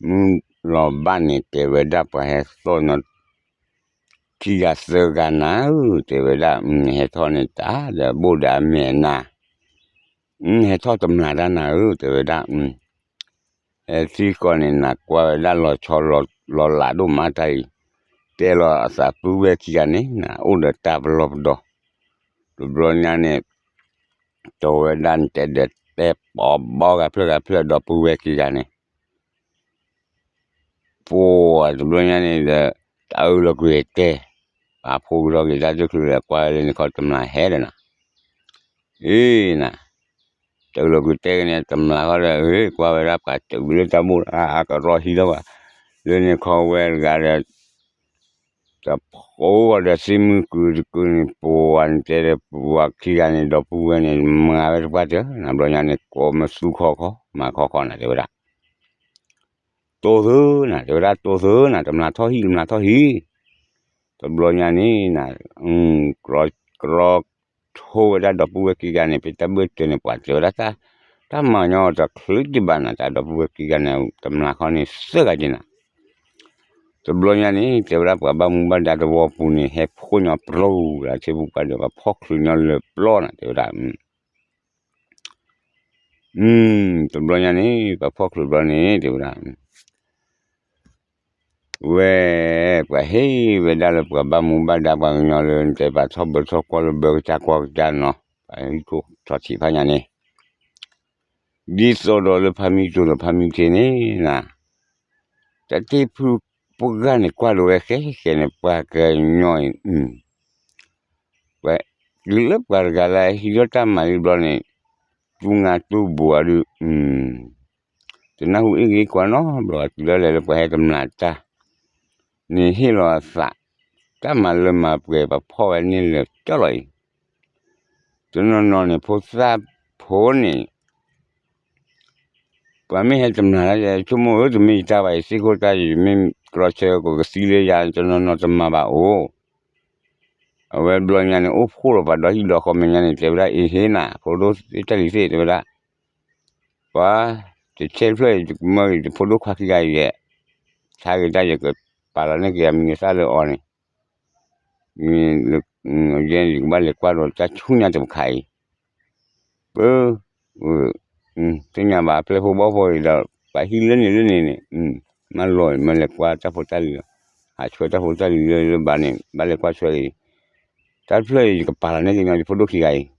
မုၢ်လီၤဘၣ်န့ၣ် တဲဝဲဒၣ်ပှၤဟဲသီၣ်ညီ ခံဂၤသၢဂၤနၤဧၢ, တဲဝဲဒၣ် ဟဲထီၣ်န့ၣ်တၢ်ဒီးဘိၣ်ဒီးအမဲာ်နၤ, ဟဲထီၣ်တမျၢ်တၢ်နၤဧၢ တဲဝဲဒၣ် ဟဲထံကီၢ်န့ၣ် နကွၢ်ဝဲဒၣ်လီၤဆီလီၤလးဒိၣ်မးတၢ်အံၤ, တဲလီၤအသးပုၢ်ဝဲၢ်ခံဂၤန့ၣ် နအိၣ်ဒီးတၢ်ပလီၢ်ပဒီ, တဘျီညါန့ၣ် တဲဝဲဒၣ်နတဲဒီးတဲပီဘီဂၤဖျၢၣ်ဂၤဖျၢၣ်ဒီပုၢ်ဝဲၢ်ခံဂၤန့ၣ် ပှၤတဘျီညါန့ၣ်ဒီး တၢ်အၢၣ်လီၤကွံာ်တဲ, ပာ်ဖှိၣ်ကဒီးက့ၤတၢ်တချုးလၢကွၢ်လၢန့ၣ်ခီတမျၢ်ဟဲဒီးနၤ, အ့နၤ, တၢ်အၢၣ်လီၤကွံာ်တဲက့ၤန့ၣ် တမျၢ်ဃီဒီး ကွၢ်ဝဲဒၣ်ပှၤတုၤလၢတၢ်ဘိၣ်အါအါကရီဟံးလီၤဘၣ်, လၢန့ၣ်ခီဝဲတဂၤဒီး တဖိဂီၤဒီးသ့ၣ်မုၢ်ကုတကုန့ၣ် ပှၤနတဲဒီးပှၤခံဂၤန့ၣ် ဒီပုၢ်ဝဲၢ်န့ၣ် မၤဝဲတပှၢ်တၢၢ်နၤ ဘျီညါန့ၣ် ကိးမသူခီခီ မၤခီခီနၤတဲဝဲဒၣ် တိၢ်သုနၤ တဲဝဲဒၣ်တိၢ်သုနၤ တမျၢ်ထီၣ်ဟံၣ် တမျၢ်ထီၣ်ဟံၣ်, တဘျီညါန့ၣ်နၤ ကရီထိဝဲဒၣ်ဒီပုၢ်ဝဲၢ်ခံဂၤန့ၣ် ဖဲတၢ်ဘၢၣ်စၢၤန့ၣ် ပှၤတဲဝဲဒၣ် တၢ်မၤညီတချုးဒံးဘၣ်နၤ တၢ်ဒီပုၢ်ဝဲၢ်ခံဂၤန့ၣ် တမျၢ်ခီန့ၣ်သၢဂၤက့နၤ, တဘျီညါန့ၣ် တဲဝဲဒၣ်ပှၤဘၣ်မူဘၣ်ဒါတဝီပူၤန့ၣ် ဟဲဖှိၣ်ညီပြိလၢထံပူၤပှၢ်ဒီး ပှၤဖီၣ်ချုးညီလၢာ်ပျီနၤ တဲဝဲဒၣ် တဘျီညါန့ၣ် ပှၤဖီၣ်ချုးဘျီန့ၣ် တဲဝဲဒၣ် ဝဲ ပှၤဟ့ၣ်ဝဲဒၣ်လၢပှၤဘၣ်မူဘၣ်ဒါပှၤကညီလၢ နတဲပာ်ထီၣ်ဘၢထီၣ်ကွၢ်လၢဘၢကစၢ်ကွၢ်ကစၢ်နီၤ ပှၤဟံၣ်ခိၣ်ထီၣ်ထံးဖးညါန့ၣ် ဒ်သိးဒီးလၢဖါမံတိၤဒီးဖါမံခ့န့ၣ်နၤ တၢ်တ့ၢ်ဖုပှၢ်န့ၣ် ကွၢ်လိာ်ဝဲဃဲဃဲန့ၣ် ပှၤကညီအံၤ ပှၤတုၤလၢပှၤတဂၤလၢဟံးထီၣ်တၢ်မၤလံဘျီန့ၣ် တူၢ်ငါတူၢ်ဘိးအီၤဒုး တနၢ်ဟူအ့ၣ်ဂ့ၤကွၢ်နီတဘျီ တုၤလၢလဲၤလၢပှၤဟဲတမျၢ်တၢ် န့ၣ်ဟ့ၣ်လီၤအသး တၢ်မၤလၢမၤပှဲၤပှၤဖီၣ်ဝဲန့ၣ်လၢာ်ကၠီလီၤအံၤ တနီၤနီၤန့ၣ် ဖိသၣ်ဖိန့ၣ် ပှၤမ့ၢ်ဟဲတမျၢ်လၢ ဆိကမိၣ်ဧၢ တမ့ၢ်ယတၢ်ဘၣ် ယသ့ၣ်ခိၣ်တၢ် ယမ့ၢ်ကရီဆၢကကသံလၢယၤ တနီၤနီၤတမၤဘၣ်အိၣ် အဝဲဘျီညါန့ၣ် အိၣ်ဖှိၣ်လီၤပှၤဒီဟံၣ်ဒီဃီမဲာ်ညါန့ၣ် တဲဝဲဒၣ် အ့ဟ့နၤ ဖိဒိၣ်သ့ၣ်တၢ်လံၤသ့ၣ် တဲဝဲဒၣ် ပှၤ တဆဲးတဖျၢၣ်အံၤ တကမၢၢ်အံၤ တဖိဒိၣ်ခွါခံဂၤအံၤ ယဲ ဆါဂ့ၤတၢ် ယကပာ်လီၤန့ၢ်က့ၤအမံၤအသၣ်လၢအီၤန့ၣ် ယဲယကဘၣ်လဲၤကွၢ်ဒီးတၢ်ဆူညါတပခါအံၤ ပ သ့ၣ်ညါဘၣ် ပျဲၢ်ဖိဘီၣ်ဖိအံၤဒီး ပှၤဟံးလၢန့ၣ်လၢန့ၣ်န့ၣ် မၢလီၤ မၢလဲၤကွၢ်တၢ်ဖိတၢ်လံၤလီၤ ဟးဆှၢတၢ်ဖိတၢ်လံၤလၢလၢဘၣ်န့ၣ် ဘၣ်လဲၤကွၢ်ဆှၢအံၤ တၢ်တဖျၢၣ်အံၤ ယကပာ်လီၤန့ၢ်က့ၤညီ ယဖိဒိၣ်ခံဂၤအံၤ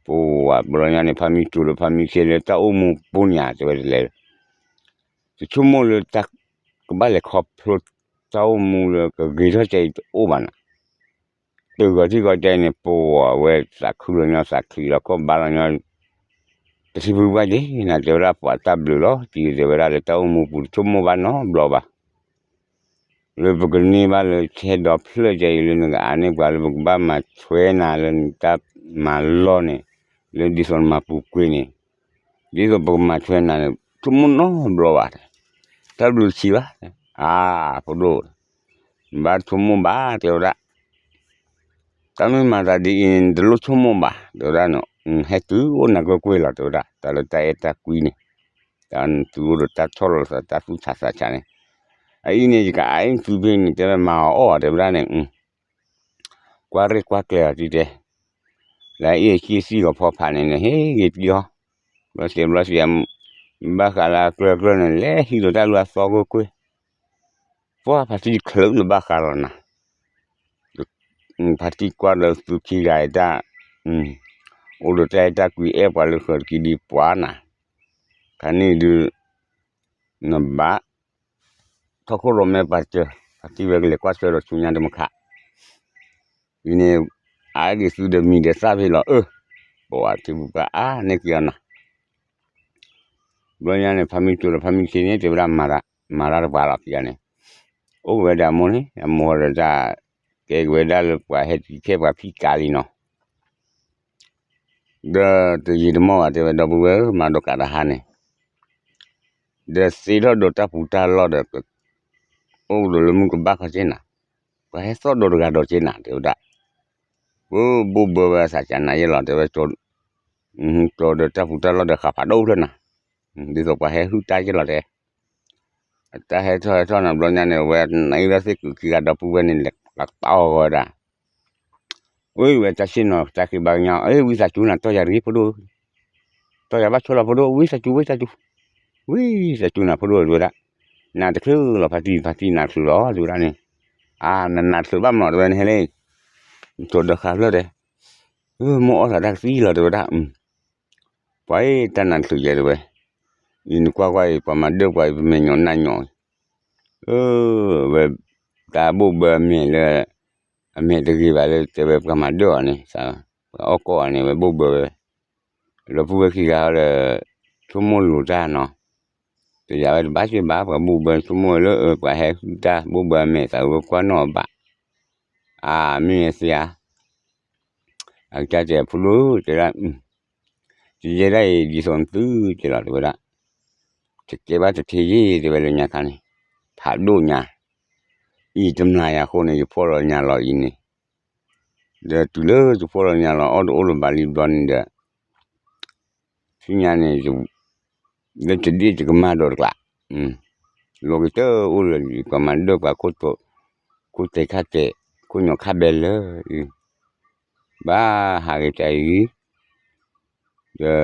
ပဝဲဘျီညါန့ၣ် ဖါမံတူၤလၢဖါမံခ့လၢတၢ်အိၣ်မူပူၤန့ၣ်ဧါ တဲဝဲတလဲၤ တဆိကမိၣ်လၢတၢ်ကဘၣ်လဲၤခီဖျိတၢ်အိၣ်မူလၢကဂ့ၤထီၣ်ကဲအံၤတအိၣ်ဘၣ်နၤ တုၤဂီၤထံဂီၤကဲအံၤန့ၣ် ပဝဲသးခုလီၤညီသးခုလီၤ ကီၢ်ဘါလီၤညီ တထံၣ်ဖုဘၣ်က့ၤနၤ တဲဝဲဒၣ်ပှၤတၢ်ဘျုးလီၤ တံၤတဲဝဲဒၣ်လၢတၢ်အိၣ်မူပူၤတဆိကမိၣ်ဘၣ်နီတဘျီဘၣ် လၢပကန့ၢ်ဘၣ်လၢဆဲးဒီဖျၢၣ်ကဲအံၤလၢနကအါန့ၢ်ပှၤလၢပကဘၣ်မၤထွဲနၤလၢနတၢ်မၤလီၢ်န့ၣ် လၢဒ်သိးနမၤပူၤကွံာ်န့ၣ် ဒ်သိးပကမၤထွဲနၤန့ၣ် ဆိကမိၣ်နီတဘျီဘၣ် တၢ်ဘျုးတဆံးဘၣ် အါ ဖိဒိၣ် နဘၣ်ဆိကမိၣ်ဘၣ် တဲဝဲဒၣ် တၢ်မ့ၢ်မၤသးဒ်အံၤန့ၣ် နတလိၣ်ဆိကမိၣ်ဘၣ် တဲဝဲဒၣ် ဟဲတုၤအိၣ်နၤကွ့ၢ်ကွ့ၢ်လီၤ တဲဝဲဒၣ် တၢ်လၢတၢ်အဲၣ်တၢ်ကွံန့ၣ် တၢ်နတုၤအိၣ်ဒီးတၢ်ဆီၣ်လီၤသးတၢ်သူၣ်ဆးသးဆးန့ၣ် အအံၤန့ၣ် ယကအါအံၤသုဖဲန့ၣ် တဲဝဲမၤအီၤအီၣ်တဲဝဲဒၣ်န့ၣ်, ကွၢ်ရ့ၣ်ကွၢ်ကျဲၤအီၤတံၤတဲ, လၢအအံၤအစ့စံၣ်ဂီၤဖီဖးန့ၣ်န့ၣ် ဟ့ၣ်ဂ့ၤတံၢ်အီၤ, ဘျီစဲးဘျီစဲး, ဘၣ်ဃးလၢအကျၢၤကျၢၤန့ၣ် လဲၤဟံးဒီးတၢ်လူၤအသီကွ့ၢ်ကွ့ၢ်, ပှၢ်ဖါတံၢ်ချုးလၢဘၣ်ဃးလီၤနၤ ဖါတံၢ်ကွၢ်ဒီးသုခံဂၤအတၢ်, အိၣ်ဒီးတၢ်အဲၣ်တၢ်ကွံအဲၣ်ပှၤလၢဃၢၤတက့ၤဒံးပှၤနၤ, ခါန့ၣ်ဒုး, နဘၣ်, ထီၣ်ခိၣ်ရိၣ်မဲပာ်စၢၤ, ဖါတံၢ်ဝဲကလဲၤကွၢ်ဆၢဒီးဆူညါတမုၢ်ခါ, အံၤန့ၣ်, အါဒံးသုဒီးမံၤဒီးသၣ်ဖဲလီၤအၢ, ပဝဲထံပူၤပှၤအါန့ၢ်က့ၤအီၤနၤ ဘျီညါန့ၣ် ဖါမံၤစိၤဒီးဖါမံၤဆ့န့ၣ် တဲဝဲဒၣ်မၤတၢ်တပှၤလီၤခံဂၤန့ၣ်, အိၣ်က့ၤဝဲဒၣ်အမိၢ်န့ၣ် အမိၢ်ဒီးတၢ်, ကဲက့ၤဝဲဒၣ်လၢပှၤဟဲတံၤခဲပှၤဖံးကးလံနီၤ, ဒီးတယံာ်တမီၢ်ဘၣ်တဲဝဲဒီပုၢ်ဝဲၢ်ဧၢ မၤဒိးကးတဟါန့ၣ်, ဒီးသ့ထီၣ်ဒီးတၢ်ပူၤတၢ်လီၢ်ဒီး, အိၣ်ဒီးလၢမုၢ်ကဘၣ်ခီက့နၤ, ပှၤဟဲသီၣ်ဒီးတဂၤဒီးက့နၤ တဲဝဲဒၣ်, ပဘိၣ်ဘၢဝဲအသးကနၤယဲလီၤ တဲဝဲ, ကၠီဒီးတၢ်ပူၤတၢ်လီၢ်ဒီးဃာ်ဖးဒိၣ်ဖျၢၣ်နၤ, ဒ်သိးပှၤဟဲဟုၣ်တၢ်ယဲလီၤတဲ အတၢ်ဟဲထီၣ်ဟဲထီၣ်နၤဘျီညါန့ၣ် အဝဲနအံၤလၢသ့ၣ်ကုးခံဂၤဒီပုၢ်ဝဲၢ်န့ၣ် လဲၤကတီၢ်ဂီၤဝဲဒၣ်, ဝဲတၢ်ဆ့ၣ်နီၤတၢ်ဃ့ဘါကညီ အ့ ဝံသးစူၤနၤ တီၢ်ယၤတဂ့ၤဖိဒိၣ်, တီၢ်ယၤဘၣ်ဆိလီၤဖိဒိၣ် ဝံသးစူၤ ဝံသးစူၤ, ဝံသးစူၤနၤဖိဒိၣ်တဲဝဲဒၣ်, နၤတချုးလီၤဖါတံၢ် ဖါတံၢ်နၤချုးလီၤတဲဝဲဒၣ်န့ၣ်, အါ နနၤချုးဘၣ်မးတဲဝဲန့ၣ်ဟဲလၢ, ကၠီဒီးဃာ်ဖျၢၣ်တဲ, မိၢ်အီၣ်သးတၢ်ကသံလီၤတဲဝဲဒၣ် ပှၤအံၤတၢ်နါချုးယဲတဲဝဲ, အံၤနကွၢ်ကွၢ်အံၤ ပှၤမၤဒၢၣ်ပှၤအံၤ ပမဲာ်ညိးနါညိးအံၤ, ဝဲ, တၢ်ဘိၣ်ဘၢအမဲာ်လၢ, အမဲာ်တဂ့ၤဘၣ်လၢတဲဝဲပှၤမၤဒၢၣ်အီၤန့ၣ်, ပှၤအီၣ်ကီၢ်အီၤန့ၣ် ဝဲဘိၣ်ဘၢဝဲ, ဒီပုၢ်ဝဲၢ်ခံဂၤဒီး, ဆိကမိၣ်လိၤတၢ်နီၤ, တယၤဝဲတဘၣ်စ့ၢ်ဘၣ် ပှၤဘိၣ်ဘၢဆိကမိၣ်ဝဲလၢပှၤဟဲဃုတၢ်ဘိၣ်ဘၢအမဲာ်သးဝဲကွၢ်နီၣ်အဘၣ်, အါ မ့ၢ်ဝဲသ့ဧါ အကစၢ်တဲအဖိဒိၣ်တဲဒၣ်, တယဲဒၣ်အံၤဒ်သိးနသုကဲလီၤတဲဝဲဒၣ်, တကဲဘၣ်တထံယ့ၢ်တဲဝဲလၢညါခါန့ၣ်, ဖးဒိၣ်ညါ, အံၤတမျၢ်ယၤအဃိန့ၣ် ယဖှီၣ်လီၤညါလီၤအံၤန့ၣ်, ဒီးတုၤလၢယဖှီၣ်လီၤညါလီၤအီၣ်တအိၣ်လၢၤဘၣ်လံဘျီန့ၣ်ဒီး ဆူညါန့ၣ်, လၢတဒ့ၣ်တကမၣ်ဒီးတကျး, လီၤကတၢၢ်အိၣ်လၢပှၤမၤဒၢၣ်ပှၤ, ခိၣ်တဲာ်ခါတဲာ်, ခိၣ်ညိးခါဘဲလၢ, ဘၣ်ဟးဂ့ၤတၢ်အံၤ, ဒီး, ဝံ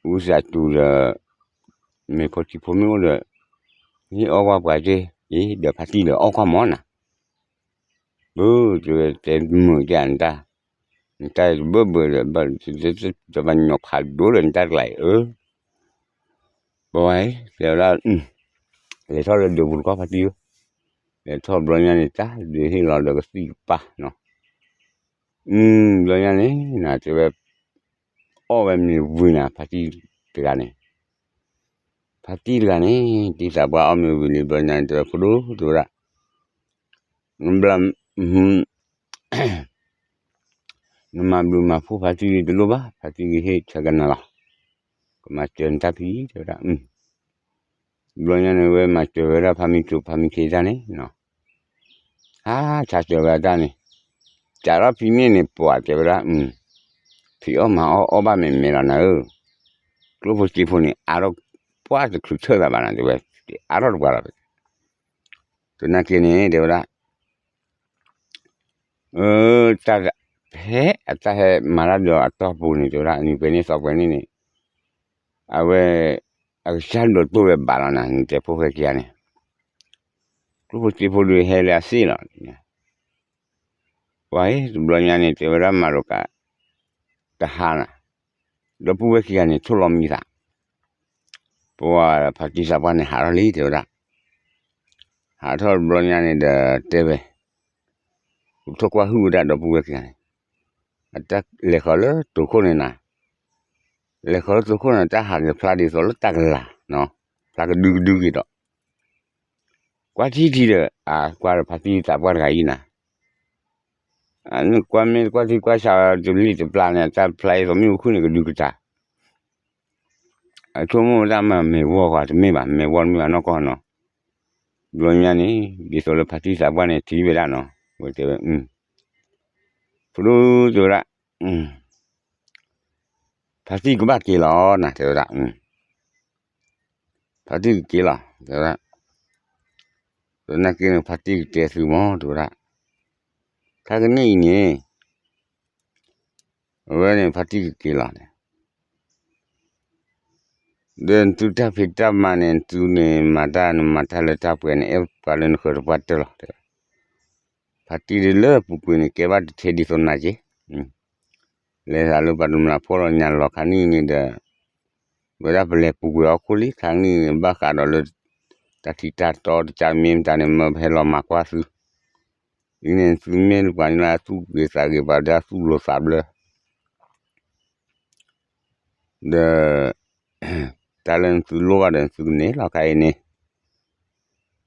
သးစူၤဒီး, မ့ၢ်ဖိဆံးဖိမ့ၢ်အိၣ်ဒီး, ဟ့ၣ်အီၣ်ကွၢ်ပှၤက့, အ့ ဒီးဖါတံၢ်ဒီးအီၣ်ကွၢ်မးနၤ ဘၣ်တဲမုာ်ကနတၢ်, နတၢ်တဘၢဘၢဒီး, တဘၣ်ညိးဖးဒိၣ်ဒီးနတၢ်တကျါအံၤဧၢ, ပဝဲ, တဲဝဲဒၣ်, လဲၤထီၣ်လၢဒုးပူၤတခီဖါတံၢ်ဧၢ, လဲၤထီၣ်ဘျီညါန့ၣ် တၢ်ဒုးဟ့ၣ်လီၤဒီးကသံၣ်ကပၢ်နီၤ, ဘျီညါန့ၣ် နတဲဝဲ, အီၣ်ဝဲမ့ၢ်ဝံၤနၤ ဖါတံၢ်တဂၤန့ၣ် ဖါတံၢ်တဂၤန့ၣ် တံၢ်သးပှၢ်အီၣ်မ့ၢ်ဝံၤလံဘျီညါန့ၣ် တဲဝဲဖိဒိၣ်တဲဝဲဒၣ်, ဘျီ, နမၤဘျုးမၤဖှိၣ်ဖါတံၢ်တလိၣ်ဘၣ် ဖါတံၢ်ကဟ့ၣ်ဆၢကနၤလီၤ, ကမၤစၢၤနတၢ်ဖံတဲဝဲဒၣ်, ဘျီညါန့ၣ် ဝဲမၤစၢၤဝဲဒၣ်ဖါမံၤစိၤဖါမံၤခ့တၢ်န့ၣ်, ဟါ, ဆါစၢၤဝဲဒၣ်န့ၣ်, စးထီၣ်ဖံန့ၣ်န့ၣ် ပှၤတဲဝဲဒၣ်, ဖံးအီၣ်မၤအီၣ်အီၣ်ဘၣ်မဲာ်မဲာ်လီၤနၤဧၢ, ကျိဖိစ့ဖိန့ၣ် အါထီၣ်ပှၢ်တချုးဆၢၣ်သးဘၣ်နၤတဲဝဲ, အါထီၣ်တပှၤလီၤ, သနာ်က့န့ၣ် တဲဝဲဒၣ် တၢ်ဖဲအတၢ်ဟဲမၤတၢ်ဒီးအတီၢ်ပူၤန့ၣ် တဲဝဲဒၣ် နံၤပှဲၤန့ၣ်သီပှဲၤန့ၣ်န့ၣ်, အဝဲ, အကစၢ်ဒိးတိၢ်ဝဲဘၣ်လီၤနၤ နတဲဖိၣ်ဃဲခံဂၤန့ၣ်, ကျိဖိစ့ဖိဒုးဟဲလၢအသ့ၣ်လီၤ, ပှၤအံၤတဘျီညါန့ၣ် တဲဝဲဒၣ်မၤလိာ်ကး, တဟါနၤ, ဒီပုၢ်ဝဲၢ်ခံဂၤန့ၣ် ထိၣ်လီၤမံသး ပဝဲဖါတံၢ်သးပှၢ်န့ၣ် ဟးထီၣ်လံ တဲဝဲဒၣ်, ဟးထီၣ်တဘျီညါန့ၣ်ဒီးတဲဝဲ, ထိၣ်ကွၢ်ဟုၣ်ဝဲဒၣ်ဒီပုၢ်ဝဲၢ်ခံဂၤန့ၣ်, အတၢ်လဲၤဃီၤလၢတိာ်ခိၣ်န့ၣ်နၤ, လဲၤဃီၤလၢတိာ်ခိၣ်န့ၣ် တၢ်ဟးဂဲၤဖျါဒ်သိးလၢတၢ်ကလာ်, ဖျါကဒုကဒုက့ၤဒီး, ကွၢ်ထံထံဒီး အကွၢ်ဒီးဖါတံၢ်သးပှၢ်တဂၤအံၤနၤ ကွၢ်မ့ၢ်ကွၢ်ထံကွၢ်ဆးတလံၣ်တပျၢ်န့ၣ် တၢ်ဖျါအံၤသိးမ့ၣ်အူခုၣ်န့ၣ်ကဒုကတၢၢ်, အဆိကမိၣ်ဝဲဒၣ်မ့ၢ်မ့ၢ်ဝီၤကွၢ်တမ့ၢ်ဘၣ် မ့ၢ်ဝီၤတမ့ၢ်ဘၣ်နီၢ်ကီၢ်နီၤ, ဘျီညါန့ၣ် ဒ်သိးလၢဖါတံၢ်သးပှၢ်န့ၣ်ထံၣ်ဝဲဒၣ်နီၤ, ဝဲတဲဝဲ, ဖဒိၣ်တဲဝဲဒၣ်, ဖါတံၢ်ကဘၣ်က့ၤလီၤနၤ တဲဝဲဒၣ် ဖါတံၢ်ကက့ၤလီၤ တဲဝဲဒၣ်, သနာ်က့န့ၣ် ဖါတံၢ်ကတဲသုမး တဲဝဲဒၣ်, ခါကနံၣ်အံၤန့ၣ် အဝဲန့ၣ်ဖါတံၢ်ကက့ၤလီၤန့ၣ် ဒီးနသုတၢ်ဖံးတၢ်မၤန့ၣ် နသုန့ၣ်မၤတၢ် နမၤတၢ်လၢတၢ်ပှဲၤန့ၣ် အဲၣ်ပှၤလၢနဃၢၤတပှၢ်တၢၢ်လီၤ တဲဝဲ. ဖါတံၢ်ဒ်လၢပူၤကွံာ်န့ၣ် ကဲဘၣ်တထဲဒ်သိးနၤက့ၤ, လဲၤသးလၢပှၤတမျးဖိလီၤ ညါလီၤခါနံၣ်န့ၣ်ဒီး ဝဲဒၣ်ပလဲၤပူၤကွံာ်ဟီၣ်ခိၣ်လံ ခါနံၣ်န့ၣ် ဘၣ်ဃးဒီးလၢ တၢ်ထံးတၢ်တီတကးမ့ၢ်မတၤန့ၣ် မၢပဟဲလီၤမၤကွၢ်သု, အံၤန့ၣ် သုမ့ၢ်ပှၤန့ၣ်လၢသူၣ်ဂ့ၤသးဂ့ၤ ပှၤဒၣ်သူၣ်လိၤသးဘျၢ ဒီး တၢ်လၢနသုလိၣ်ဘၣ်ဒီး နသုကန့ၢ်လီၤခါအံၤန့ၣ်,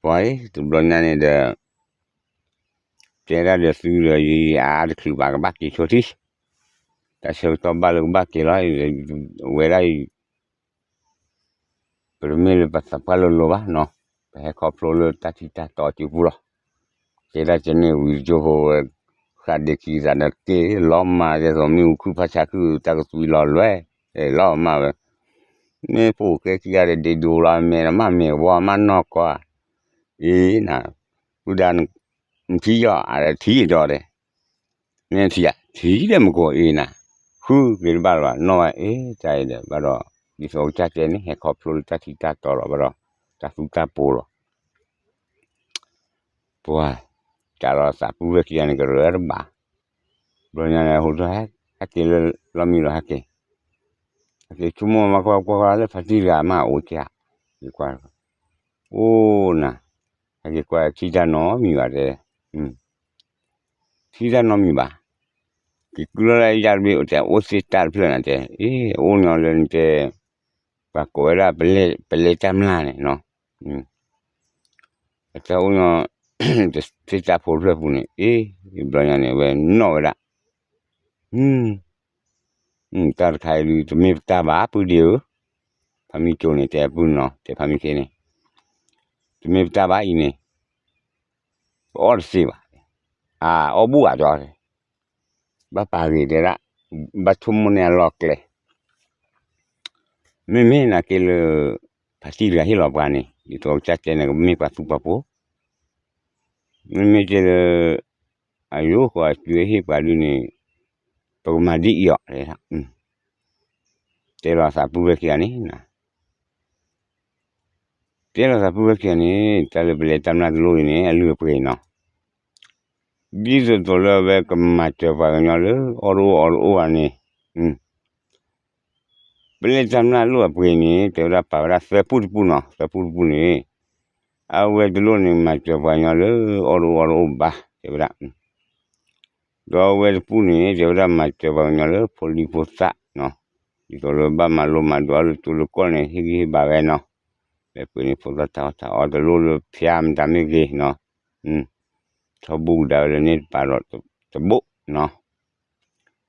ပှၤအံၤ တဘျီညါန့ၣ်ဒီး တဲဒၣ်ဒီးသုဒီး ယအါတချုးဘၣ်ကဘၣ်က့ၤဆိထံ, တၢ်ဆၢကတီၢ်ဘၣ်လၢကဘၣ်က့ၤလီၤ, ဝဲဒၣ်အံၤ ပတမ့ၢ်လၢပသးပှၢ်လိၤလိၤဘၣ်နီၤ, ပဟဲခီဖျိလၢတၢ်ထံးတၢ်တီက့ၤပူၤလီၤ, တဲဒၣ်ကန့ၢ်ဝံၤတကၠိဖိဝဲ, ဃၣ်ဒ့ခံသးဒီးက့ၤလီၤမၢ် ဒ်သိးမ့ၣ်အူခုၣ်ဖးဆါခုၣ် တၢ်ကသွံလီၤလွဲ, လီၤမၢ်ဝဲ, မ့ၢ်ဖိၣ်ဃဲခံဂၤဒီး ဒ့ဒိလီၤ မဲာ်တမၣ်မဲာ်ဝါမၣ်နီၢ်ကီၢ်ဧါ, အ့နၤ, ပုၢ်ဒါ နထံၣ်ယီၤ အထံၣ်ယီၤဒီး မ့ၢ်ထံၣ်ဧါ ထံၣ်ဒီးမကိးအ့နၤ, ဃုက့ၤတဘၣ်လၢၤဘၣ် နီၢ်ဝဲအ့ တၢ်အံၤဒီး ဘၣ်ဒီး ဒ်သိးကစၢ်တဲန့ၣ် ဟဲခီဖျိလၢတၢ်ထံးတၢ်တီလီၤ ဘၣ်ဒီး တၢ်သူတၢ်ပိၤလီၤ, ပှၤ တၢ်လီၤသးပုၢ်ဝဲၢ်ခံဂၤန့ၣ် ကရၢတဘၣ်, ဘျီညါန့ၣ် ဟိထီၣ် ဟဲက့ၤလၢလီၢ်မံလီၤ ဟဲက့ၤ, ဟဲက့ၤဆိကမိၣ်မၤကွၢ်ကွၢ်ကွၢ်လၢဖါတံၢ်တဂၤမးအိၣ်က့, က့ၤကွၢ်, အိၣ်နၤ, ဟဲက့ၤကွၢ်ထံၣ်တၢ်နီတမံၤဘၣ်တဲ ထံၣ်တၢ်နီတမံၤဘၣ်, က့ၤကုၢ်လီၤလၢယၤတဘ့ၣ် အိၣ်တဲအိၣ်သ့တၢ်တဖျၢၣ်နၤတဲ, အ့ အိၣ်နီၤလၢနတဲ, ပှၤကိးဝဲဒၣ် ပလဲတၢ်မျၢ်န့ၣ်နီၤ, အတၢ်အိၣ်နီၤ, သ့တၢ်ဖိတဖျၢၣ်ပူၤန့ၣ် အ့ ဘျီညါန့ၣ် အဝဲနီၣ်ဝဲဒၣ်, တၢ်တခါအံၤဒုး တမ့ၢ်ပတၢ်ဘၣ် ပုၢ်ဒ့ဧၢ, ဖါမံကၠိန့ၣ် တဲပုၢ်နီၤ တဲဖါမံခ့န့ၣ်, တမ့ၢ်ပတၢ်ဘၣ်အံၤန့ၣ် ပအီၣ်တသ့ဘၣ်, အအီၣ်ဘူၣ်ဘၣ်ဒီး ဘၣ်ပာ်ဂ့ၤတဲဒၣ်, ဘၣ်ဆိကမိၣ်န့ၢ်အလီၢ်ကျဲ, မ့မ့ၢ်နာ်က့လၢ ဖါတံၢ်တဂၤဟ့ၣ်လီၤပှၤန့ၣ် ဒ်သိးကစၢ်တဲန့ၣ် ကမ့ၢ်ပှၤသူပှၤပိၤ, မ့မ့ၢ်တဲလၢ အယိဃီအစုဟ့ၣ်ပှၤဒုးန့ၣ် ပကမၤဒ်အံၤအီၤ တဲလီၤသးပုၢ်ဝဲၢ်ခံဂၤန့ၣ်, တဲလီၤသးပုၢ်ဝဲၢ်ခံဂၤန့ၣ် တၢ်လၢပလဲတၢ်မျၢ်တလိၣ်အံၤန့ၣ် အလုၢ်အပှ့ၤနီၤ, ဒ်သိးသိးလၢအဝဲကမၤစၢၤပှၤကညီလၢအီၣ်တအိၣ်အီတအိၣ်ဘၣ်န့ၣ်, ပလဲတၢ်မျၢ်လိၣ်အပှ့ၤန့ၣ် တဲဝဲဒၣ်ပာ်ဝဲဒၣ်သၢပူၢ်တပူၢ်နီၤ, သၢပူၢ်တပူၢ်န့ၣ် အဝဲတလိၣ်န့ၣ် မၤစၢၤပှၤကညီလၢအီၣ်တအိၣ်အီတအိၣ်ဘၣ် တဲဝဲဒၣ်, ဒီးအဝဲတပူၤန့ၣ် တဲဝဲဒၣ်မၤစၢၤပှၤကညီလၢဖိလံၤဖိသၣ်နီၤ, ဒ်သိးလၢဘၣ်မၤလိမၤဒိးအီၤလၢတူလၢကီၢ်န့ၣ် ဟ့ၣ်ဂံၢ်ဟ့ၣ်ဘါဝဲနီၤ, လဲၤပှ့ၤန့ၢ်ဖိသၣ်တၢ်အီၣ်တၢ်အီတလိၣ်လၢဖၠါမတၤမ့ၢ်ဂ့ၤနီၤ, ထီဘိကဒါဝဲလၢန့ၣ်တပၤ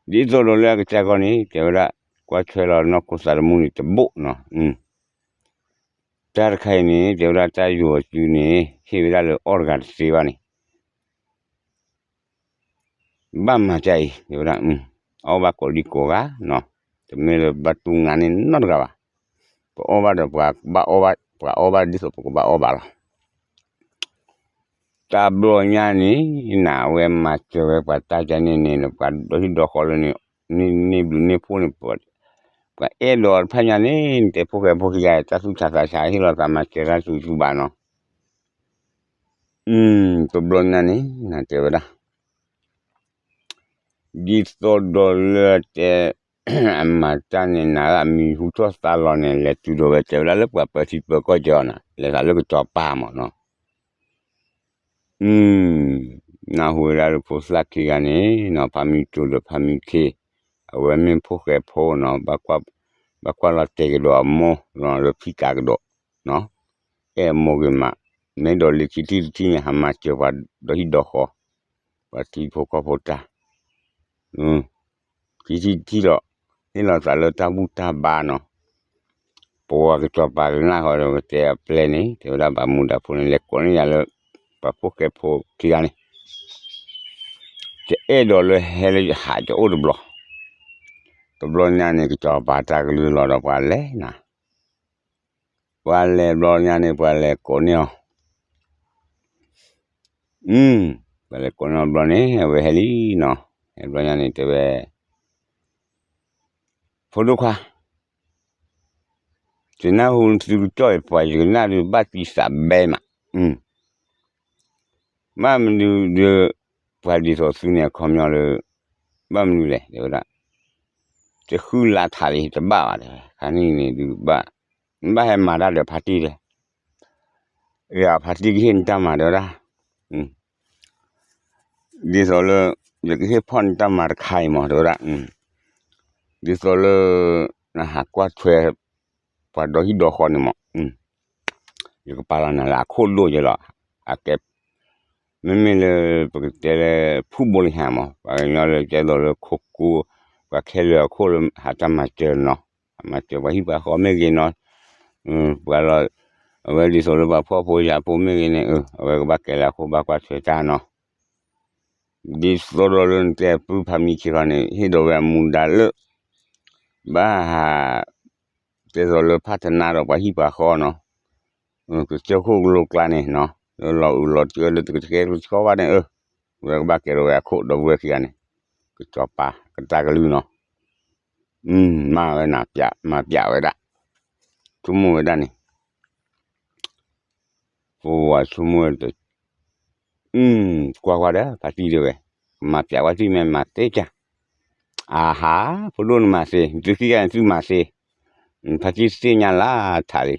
ဒီးတဘိနီၤ, ဒ်သိးဒီးလၢအကစၢ်ကီၢ်န့ၣ် တဲဝဲဒၣ် ကွၢ်ထွဲလီၤနီၢ်ခိသးသမူန့ၣ်တဘိနီၤ, တၢ်တခါအံၤန့ၣ် တဲဝဲဒၣ်တၢ်ယိာ်အစုန့ၣ် ဟ့ၣ်ဝဲဒၣ်လၢအီၣ်တဂၤတသ့ဘၣ်န့ၣ် ဘၣ်မၤတၢ်အံၤ တဲဝဲဒၣ် အီၣ်ဘၣ်ကိးဒံကိးဂၤနီၤ, တမ့ၢ်လၢဘၣ်တူၢ်ငါန့ၢ်နီတဂၤဘၣ်, ပအီၣ်ဘၣ်ဒီးပှၤဘၣ်အီၣ်ဘၣ် ပှၤအီၣ်ဘၣ်ဒ်သိးပကဘၣ်အီၣ်ဘၣ်လီၤ. တဘျီညါန့ၣ် နဝဲမၤစၢၤဝဲပှၤတၢ်ကန့ၣ်န့ၣ် ပှၤဒီဟံၣ်ဒီဃီလၢန့ၣ် န့ၢ်ဘျုးန့ၢ်ဖှိၣ်န့ၣ် ပှၤအဲၣ်ဒိးတဖၣ်ညါန့ၣ် နတဲဖိၣ်ဃဲဖိၣ်ဃဲယါ တၢ်သူၣ်ဆါသးဆါ ဟ့ၣ်လီၤသးမၤစၢၤတၢ်စူၤစူၤဘၣ်နီၤ. တဘျီညါန့ၣ် နတဲဝဲဒၣ် ဒ်သိးဒီးလၢတဲ အမၤတၢ်န့ၣ် နၤအမံၤဟူထီၣ်သါလီၤန့ၣ် လဲၤတုၤဒီးဝဲတဲဝဲဒၣ်လၢပှၤပၢထံပၢကီၢ်ကီနီၤ လဲၤသးလၢကစီၤပၤမးနီၤ. နၢ်ဟူဝဲဒၣ်လၢဖိသၣ်ခံဂၤန့ၣ်နီၤ ဖါမံကၠိဒီးဖါမံခ့ အဝဲမ့ၢ်ဖိၣ်ဃဲဖိနီၤ ဘၣ်ကွၢ်လီၤတဲာ်ကဒီးအမိၢ်လၢဖံးကးကဒီးနီၤ အဲၣ်အမိၢ်ဂ့ၤမး မ့ၢ်ဒီးလၢခံထံၣ်တထံၣ်န့ၣ် ဟးမၤစၢၤပှၤဒီဟံၣ်ဒီဃီ ပှၤထံဖိကီၢ်ဖိတၢ် ခံထံၣ်တထံၣ်ဒီး ဟ့ၣ်လီၤသးလၢတၢ်ဘူၣ်တၢ်ဘါနီၤ ပဝဲကစီၤပၤကနၣ်ဃီဒီးကတဲအပျဲၢ်န့ၣ် တဲဝဲဒၣ်ဘၣ်မူဒါဖိန့ၣ် လဲၤကိးန့ၢ်ယၤလၢ ပှၤဖိၣ်ဃဲဖိခံဂၤန့ၣ် တအဲၣ်ဒိးလၢဟဲလၢယဟးတအိၣ်တဘျီ တဘျီညါန့ၣ် ကစီၤပၤတၢ်ကလုၢ်လီၤဒီးပှၤလဲၤနၤ ပှၤလဲၤဘျီညါန့ၣ် ပှၤလဲၤကိးန့ၢ်အီၤ ပှၤလဲၤကိးန့ၢ်အီၤဘျီန့ၣ် အဝဲဟဲလံနီၤ, ဟဲဘျီညါန့ၣ်တဲဝဲ, ဖိဒိၣ်ခွါ, ယနၢ်ဟူသုကတီၢ်အံၤပှၤယကနၣ်ဒုးဘၣ်သံသးဘဲမး, ဘၣ်မနုၤဒီး ပှၤဒ်သိးသုန့ၣ်အခီပညီလၢ ဘၣ်မနုၤလဲၣ် တဲဝဲဒၣ်, တဃုလၢထးလံတဘၣ်ဘၣ်တဲဝဲ, ခါနံၣ်န့ၣ်ဒုးဘၣ်, နဘၣ်ဟဲမၤတၢ်ဒီးဖါတံၢ်တဲ, ယဖါတံၢ်ကဟ့ၣ်နတၢ်မၤတဲဝဲဒၣ်, ဒ်သိးလၢ ယကဟ့ၣ်ဖီၣ်နတၢ်မၤတခါအံၤမး တဲဝဲဒၣ်, ဒ်သိးလၢ နဟးကွၢ်ထွဲ ပှၤဒီဟံၣ်ဒီဃီန့ၣ်မး, ယကပာ်လီၤနၤလၢအခိၣ်ဒိၣ်ယဲလီၤ, အကဲ, မ့မ့ၢ်လၢ ပကတဲလၢ ဖုၣ်ဘိလံဟါမး ပှၤကညီလၢကဲသိးလၢခိကိ, ပှၤခဲလၢာ်အခိၣ်လၢဟးတၢ်မၤစၢၤနီၤ, ဟးမၤစၢၤပှၤဟံၣ်ပှၤဃီမ့ၢ်ဂ့ၤနီၤ, ပှၤလီၤ, အဝဲဒ်သိးလၢပှၤဖှီၣ်ဖိယာ်ဖိမ့ၢ်ဂ့ၤန့ၣ် အဝဲကဘၣ်ကဲလၢအခိၣ်ဘၣ်ကွၢ်ထွဲတၢ်နီၤ, ဒ်သိးဒီးလၢနတဲပုၢ်ဖါမံခံခီန့ၣ် ဟ့ၣ်ဒီးဝဲအမူဒါလၢ ဘၣ်ဟး တဲသိးလၢဖးတနါဒီးပှၤဟံၣ်ပှၤဃီနီၤ, ကစၢၢ်ခိၣ်ကလိကျါန့ၣ်နီၤ, လၢလီၤအုးလီၤတၢ်လၢတကဆှဲကဆှီဘၣ်န့ၣ် အဝဲကဘၣ်ကဲထီၣ်ဝဲအခိၣ်ဒီပုၢ်ဝဲၢ်ခံဂၤန့ၣ်, ကစီၤပၤကတၢ်ကလုၢ်နီၤ, မၤဝဲနၤပျး မၤပျးဝဲဒၣ်, ဆိကမိၣ်ဝဲဒၣ်န့ၣ် ပဝဲဆိကမိၣ်ဝဲ ကွၢ်ကွၢ်ဒီး ဖါတံၢ်တဲဝဲ, ကမၤပျးဝဲတံၢ်မ့ၢ်မၤသ့ကၢ်, အဟါ, ဖိဒိၣ်နမၤသ့, သုခံဂၤန့ၣ်သုမၤသ့, ဖါတံၢ်သ့ၣ်ညါလၢထးလံ,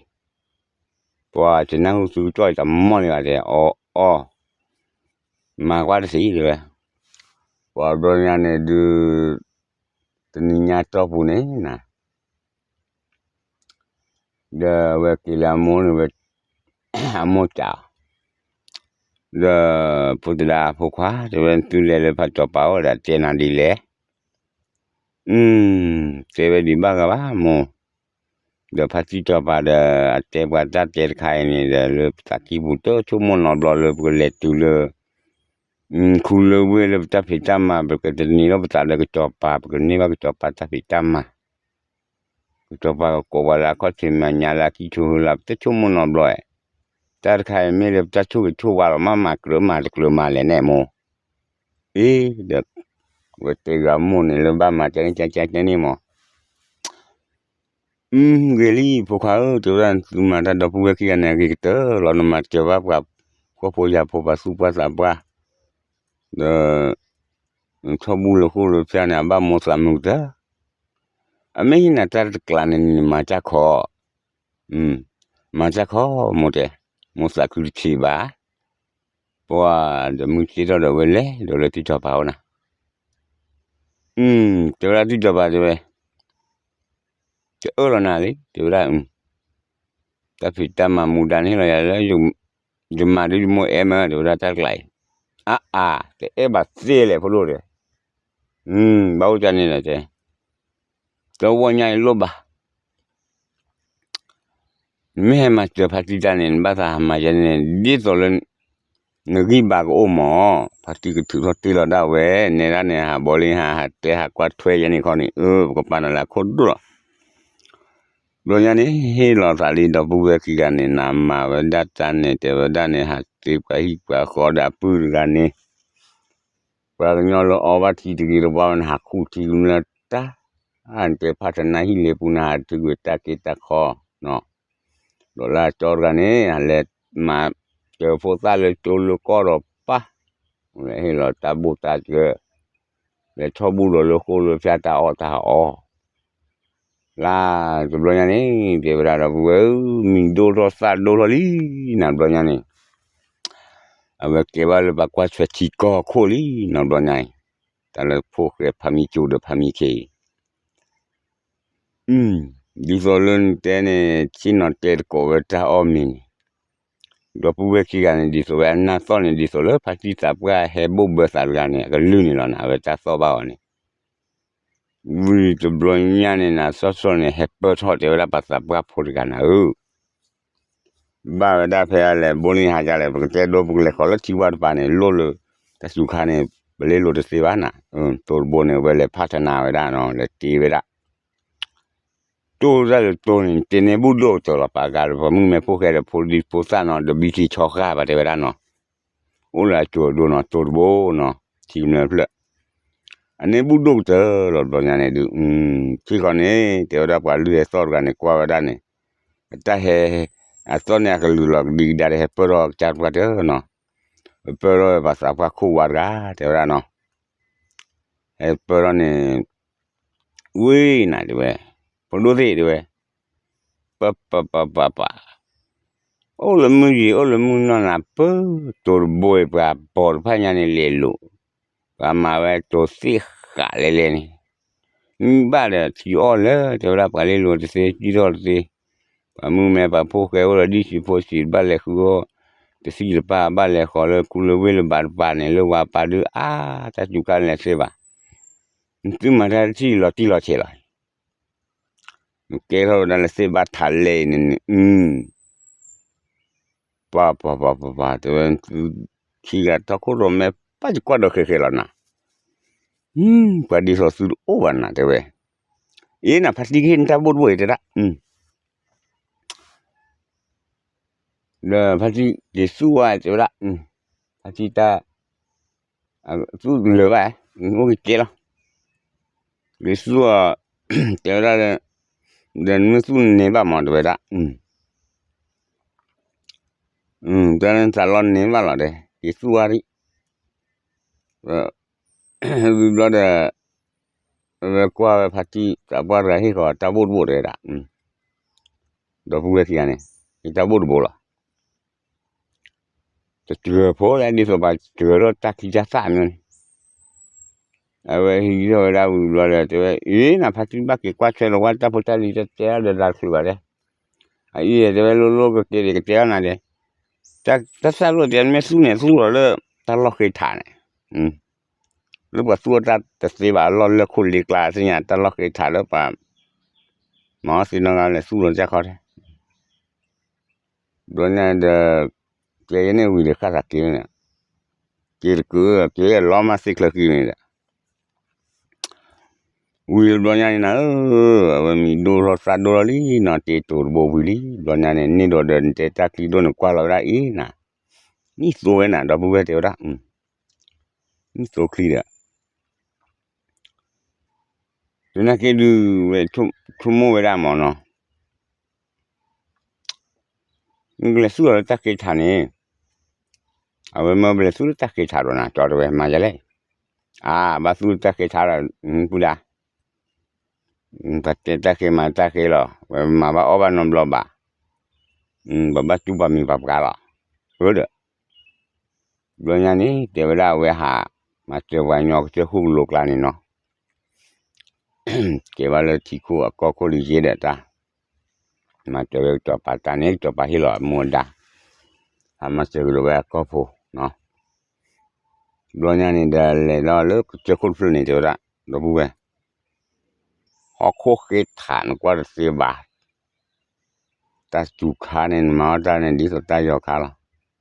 ပှၤတနၢ်ဟူသုကတီၢ်အံၤတမီၢ်လံဘၣ်တဲ, အီအီ, မၤကွၢ်တသ့တဲဝဲ, ပှၤဘျီညါန့ၣ်ဒုး တနံၤညါတီၢ်ပူၤန့ၣ်နၤ ဒီးအဝဲက့ၤလၢအမိၢ်န့ၣ်ဝဲ, အမိၢ်စံး, ဒီးဖိသဒါဖိခွါ တဲဝဲသုလဲၤလၢဖးစီၤပၤအိၣ်ဒီးတဲနၤဒ်လဲၣ်, တဲဝဲဒံးဘၣ်ဂၤဘၣ်မိၢ်, ဒီးဖါတံၢ်စီၤပၤဒီး အတဲပှၤတၢ်တဲတခါအံၤန့ၣ်ဒီး လၢပသးကံၢ်ပူၤတဆိကမိၣ်နီတဘျီလၢပကလဲၤတုၤလၢ ခူလၢဝ့ၢ်လၢပတၢ်ဖံးတၢ်မၤ ပကတန့ၢ်လီၤပသးဒီးကစီၤပၤ ပကန့ၢ်ဘၣ်ကစီၤပၤတၢ်ဖံးတၢ်မၤ, ကစီၤပၤကကိးပှၤလၢအခီၣ်ထံးမဲာ်ညါလၢအကံၢ်ဆိဟၢလၢ ပတဆိကမိၣ်နီတဘျီဧါ, တၢ်တခါအံၤမ့ၢ်လၢပတၢ်ဆိၣ်ဂ့ၤဆိၣ်ဝါလီၤ မ့ၢ်မၤကြၢးမၤတကြၢးမၤလဲၣ်န့ၣ်မိၢ်, အ့ဒီး ဝဲတဲဂၤမိၢ်န့ၣ်လၢဘၣ်မၤကန့ၣ်ကန့ၣ်မး ဂ့ၤလံ ဖိခွါဧၢ တဲဝဲဒၣ် သုမၤတၢ်ဒီပုၢ်ဝဲၢ်ခံဂၤန့ၣ် အဂ့ၤကတၢၢ်လီၤ နမၤစၢၤဘၣ်ပှၤဖှီၣ်ဖိယာ်ဖိ ပှၤသူၣ်ပှၢ်သးပှၢ်, ဒီး နထီၣ်ဘူၣ်လၢဃိၣ်လၢဖၠါန့ၣ် အဘၣ်မိၢ်သးမုာ်ကတၢၢ်, အမ့ၢ်ဟံးနၤတၢ်တကျးန့ၣ် နမၤတၢ်ခီ, မၤတၢ်ခီမိၢ်တဲ, မိၢ်သးခုတဆံးဘၣ် ပှၤဒီးမုၢ်ဆ့ၣ်ထီၣ်ဒီးဝဲလဲၤဒီးလၢတံၢ်ထီၣ်ဖးအိၣ်နၤ, တဲဝဲဒၣ်တံၢ်ထီၣ်ဖးတဲဝဲ, တအၢၣ်လီၤနၤလံ တဲဝဲဒၣ်, တၢ်ဖံးတၢ်မၤမူဒါန့ၣ်လီၤယၤလၢ ယမၤဒ်ယမိၢ်အဲၣ်မး တဲဝဲဒၣ်တၢ်တကျးအံၤ, အါအါ တအဲၣ်ဘၣ်သ့လဲၣ်ဖိဒိၣ်တဲ, ဘၣ်အိၣ်ကၢ်န့ၣ်လီၤတဲ, တဝီညါအံၤလိၣ်ဘၣ် နမ့ၢ်ဟဲမၤစၢၤဖါတံၢ်တၢ်န့ၣ် နဘၣ်သးဟးမၤယဲန့ၣ် ဒ်သိးလၢ နဂံၢ်ဘါကအိၣ်မး, ဖါတံၢ်ကထုးထီၣ်တ့ၢ်လီၤဒၣ်ဝဲ, နဲဒၣ်န့ၣ် ဟးဘီလံဟး ဟးတဲဟးကွၢ်ထွဲယဲန့ၣ်ခီန့ၣ် အၢ ပကပာ်နၤလၢအခိၣ်ဒိၣ်လီၤ. ဘျီညါန့ၣ် ဟ့ၣ်လီၤသးလံ ဒီပုၢ်ဝဲၢ်ခံဂၤန့ၣ် နမၤဝဲဒၣ်တၢ်န့ၣ် တဲဝဲဒၣ်န့ၣ် ဟးတ့ပှၤဟံၣ်ပှၤဃီဒီးအပုၢ်တဂၤန့ၣ် ပှၤကညီလၢအီဘၣ်ထံတဂ့ၤတဘၣ်ဝဲန့ၣ် ဟးခူၣ်ထံကမျၢၢ်တၢ်, အါနတဲဖးတနါဟံၣ်လ့ပူၤန့ၣ် ဟးတုၤကွံာ်တၢ်က့တၢ်ခီ, ဒီးလၢအကၠီတဂၤန့ၣ် ဟးလဲၤမၤစၢၤဖိသၣ်လၢကၠိလၢကီၢ်ဒီးပၢ်, ဟ့ၣ်လီၤတၢ်ဘိၣ်တၢ်စၢၤ, လဲၤထီၣ်ဘူၣ်ဒီးလၢဃိၣ်လၢဖၠါတၢ်အီၣ်တၢ်အီ လၢတဘျီညါန့ၣ် တဲဝဲဒၣ်ဒီပုၢ်ဝဲၢ်ဧၢ, မံၤဒိၣ်ထီၣ်သၣ်ဒိၣ်ထီၣ်လံ, နဘျီညါန့ၣ် အဝဲကဲဘၣ်လၢပှၤကွၢ်ထွဲထံကီၢ်ခိၣ်လံ, နဘျီညါအံၤ တၢ်လၢဖိၣ်ဃဲဖါမံကၠိဒီးဖါမံခ့အံၤ ဒ်သိးလၢနတဲန့ၣ် ဆ့ၣ်နီၤတဲတကိးဝဲတၢ်အီၣ်မ့ၤန့ၣ်, ဒီပုၢ်ဝဲၢ်ခံဂၤန့ၣ် ဒ်သိးဝဲအနၢ်သီၣ်န့ၣ် ဒ်သိးလၢဖါတံၢ်သးပှၢ်ဟဲဘိၣ်ဘၢသးတဂၤန့ၣ် အကလုၢ်န့ၣ်လီၤနၤ, အဝဲတၢ်သီၣ်ဘၣ်အီၤန့ၣ် ဝံၤတဘျီညါန့ၣ် နၤစီစီန့ၣ် ဟဲပၢၢ်ထီၣ်တဲဝဲဒၣ်ပှၤသးပှၢ်ဖိတဂၤနၤဧၢ, ဘၣ်ဝဲဒၣ်ဖဲအလဲၤဘိလံဟးယလဲၣ် ပကတဲဒိပကလဲၤဃီၤလၢထံဝါတပၤန့ၣ် လိၣ်လၢ တၢ်စူၤခါန့ၣ် ပလ့လိာ်တသ့ဘၣ်နၤ, တိၤတဘိန့ၣ် ဝဲလဲၤဖးထနါဝဲဒၣ်နီၤ လဲၤတ့ဝဲဒၣ် တိၢ်တၢ်လၢတိၢ်န့ၣ် တ့န့ၢ်ဘူၣ်ဒိၣ်ကတၢၢ်လီၤ ပာ်ဂၤလၢပှၤမုၣ်မဲဖိဃဲဒီးဖိဒံဖိသၣ်နီၤ ဒီးဘံထံဆီဃာ်ဘၣ်တဲဝဲဒၣ်နီၤ, အိၣ်လၢအစိၤအဒိနီၤ တိၤတဘိနီၤ ထံကမျၢၢ်ဖျၢၣ် အန့ၣ်ဘူၣ်ဒိၣ်ကတၢၢ်လီၤ ဘျီညါန့ၣ်ဒုး ထံဃီန့ၣ် တဲဝဲဒၣ်ပှၤလုၢ်ဟဲသီၣ်တဂၤန့ၣ် ကွၢ်ဝဲဒၣ်န့ၣ် အတၢ်ဟဲ အသီၣ်န့ၣ်အကလုာ်လီၤကဒံကဒါဒီး ဟဲပၢၢ်ထီၣ်ကစၢ်တပှၢ်တၢၢ်နီၤ ပၢၢ်ထီၣ်ဝဲပှၤသးပှၢ်ခိၣ်ဝါတဂၤ တဲဝဲဒၣ်နီၤ ဟဲပၢၢ်ထီၣ်န့ၣ် ဝ့ၢ်နၤတဲဝဲ ဖိဒိၣ်သ့ၣ်တဲဝဲ ပပပပပ အိၣ်လၢမုၢ်ယံၤ အိၣ်လၢမုၢ်နီၢ်နၤ ပၢတိၤတဘိအံၤ ပှၤပိာ်တဖၣ်ညါန့ၣ်လဲၤလိာ် ပှၤမၤဝဲတိၤသ့ၣ်ဃးလဲၤလဲၤန့ၣ် မ့ၢ်ဘၣ်ဒီးထံအီၣ်လၢ တဲဝဲဒၣ်ပှၤလ့လိာ်တသ့ စံၣ်ထီၣ်တသ့ ပှၤမုၢ်မဲပှၤဖိၣ်ဃဲအိၣ်လၢဒံၣ်ဆံးဖိဆံး ဘၣ်လဲၤဃုအီၣ် တသံၣ်တပၢ် ဘၣ်လဲၤဃီၤလၢခူလၢဝ့ၢ်လၢဘၣ်တပၤန့ၣ် လၢဝၤပာ်ဒုးအါ တၢ်စူၤခါလဲၤသ့ဘၣ် သုမၤတၢ်တထံၣ်လီၤတံၢ်လီၤဆဲးလီၤ နကဲထီၣ်ဝဲဒၣ်လၢသ့ၣ်ဘၣ်ထးလဲအံၤန့ၣ်န့ၣ် ပှၤပှၤပှၤပှၤပှၤ တဲဝဲ ထံဂၤထီၣ်ခိၣ်ရိၣ်မဲ ပၢ်ယကွၢ်ဒီးဃဲးဃဲးလီၤနၤ ပှၤဒ်သိးသုတအိၣ်ဘၣ်နၤ တဲဝဲ အ့နၤ ဖါတံၢ်ကဟ့ၣ်နတၢ်ဘိၣ်တဘိၣ်အံၤတဲဒၣ် ဒီးဖါတံၢ်က့ၤသူၣ်ဝဲ တဲဝဲဒၣ် ဖါတံၢ်တၢ် သူၣ်လၢာ်ဘၣ် အိၣ်ကကဲလီၤ က့ၤသူၣ်အီၤ တဲဝဲဒၣ် ဒီးနမ့ၢ်သူၣ်န့ၢ်ဘၣ်မး တဲဝဲဒၣ် တဲနသးလီန့ၢ်ဘၣ်လီၤဒီး က့ၤသူၣ်ဝဲဒၣ် ဝံၤဘျီဒီး အဝဲကွၢ်ဝဲဖါတံၢ်သးပှၢ်တဂၤဟ့ၣ်ဃီၤတၢ်ဘိၣ်တဘိၣ်တဲဒၣ် ဒီပုၢ်ဝဲၢ်ခံဂၤန့ၣ် ဟ့ၣ်တၢ်ဘိၣ်တဘိၣ်လီၤ တစှၤဖိလဲၣ် ဒ်သိးပှၤစှၤထီၣ်တၢ်ခံတၢ်သၣ်မ့ၢ်န့ၣ် အဝဲဟံးထီၣ်ဝဲဒၣ်ဝံၤဘျီဒီး တဲဝဲ အ့နၤ ဖါတံၢ်ဘၣ်က့ၤကွၢ်ထွဲလီၤဝဲတၢ်ဖိတၢ်လံၤ တတဲအီၤဒီးတချုးဘၣ်တဲ အအံၤတဲဝဲ လိၤလိၤကကဲဒံး ကတဲအီၤနၤဒီး တၢ်သၣ်လိၣ်တဲ မ့ၢ်သူၣ်န့ၣ် သူၣ်လီၤလၢတၢ်လီၢ်ဃ့ထးန့ၣ် လၢပှၤသူၣ်အီၣ်တၢ်တသ့ဘၣ် အလီၢ်လၢခိၣ်လ့ကျါသ့ၣ်ညါ တၢ်လီၢ်ဃ့ထးလၢပှၤ မၤအီၣ်သ့နီၢ်ဂၤလဲၤသူၣ်လီၤတၢ်ခီတဲ ဘျီညါဒီး ကဲယဲန့ၣ်ဝံၤဒီးဃၣ်သးက့ၤန့ၣ် က့ၤတကုး က့ၤလီၤမၢ်သ့ၣ်ချၢဃံန့ၣ်ဒီး ဝံၤတဘျီညါန့ၣ်နၤဧၢ, အဝဲမံၤဒိၣ်ထီၣ်သၣ်ဒိၣ်ထီၣ်လံနီၤ, တ့တိၤတဘိဝံၤလံ. ဘျီညါန့ၣ် န့ၢ်ဒီးဒီးနတဲတၢ်ချံဒိၣ်န့ၣ် ကွၢ်လီၤဝဲဒၣ်အံၤနၤ, နံၣ်သိဝဲနၤ ဒီပုၢ်ဝဲၢ်တဲဝဲဒၣ်, နံၣ်သိချံဒီး သနာ်က့ဒုး ဝဲဆိကမိၣ်ဝဲဒၣ်မးနီၤ, နကလဲၤသူၣ်လီၤလၢတၢ်ဃ့ထးန့ၣ်, အဝဲမၢပလဲၤသူၣ်လၢတၢ်ဃ့ထးဒီးနၤ ကၠီတဲဝဲ မၤယလဲၣ်, အါ ဘၣ်သူၣ်လၢတၢ်ဃ့ထးဒီး ပုၢ်ဒၣ်, ပှၤတဲတၢ်ဃ့မၤတၢ်ဃ့လီၤ, ဝဲမၤဘၣ်အီၣ်ဘၣ်နီတဘျီဘၣ်, ပှၤဘၣ်တူၢ်ပှၤမံၤပှၤပှၤလီၤ, အၢဒီး ဘျီညါန့ၣ် တဲဝဲဒၣ်အဝဲဟး မၤစၢၤပှၤညီကစၢၢ်ခိၣ်ကလိကျါန့ၣ်နီၤ, ကဲဘၣ်လၢထံခိၣ်အကီၢ်ခိၣ်လံယ့ဒီးတၢ်, မၤစၢၤဝဲကစီၤပၤတၢ်န့ၣ် ကစီၤပၤဟ့ၣ်လီၤအမူအဒါ, ဟးမၤစၢၤကဒီးဝဲအကီၢ်ဖိနီၤ, ဘျီညါန့ၣ်ဒီးလဲၤဒီးလၢကစၢၢ်ခိၣ်တဖျၢၣ်န့ၣ် တဲဝဲဒၣ် ဒီပုၢ်ဝဲၢ်, ဟီၣ်ခိၣ်ဃ့ထးနကွၢ်တသ့ဘၣ်, တၢ်စူၤခါန့ၣ် နမၤအီၣ်တၢ်န့ၣ် ဒ်သိးတၢ်ယီၤခါလီၤ,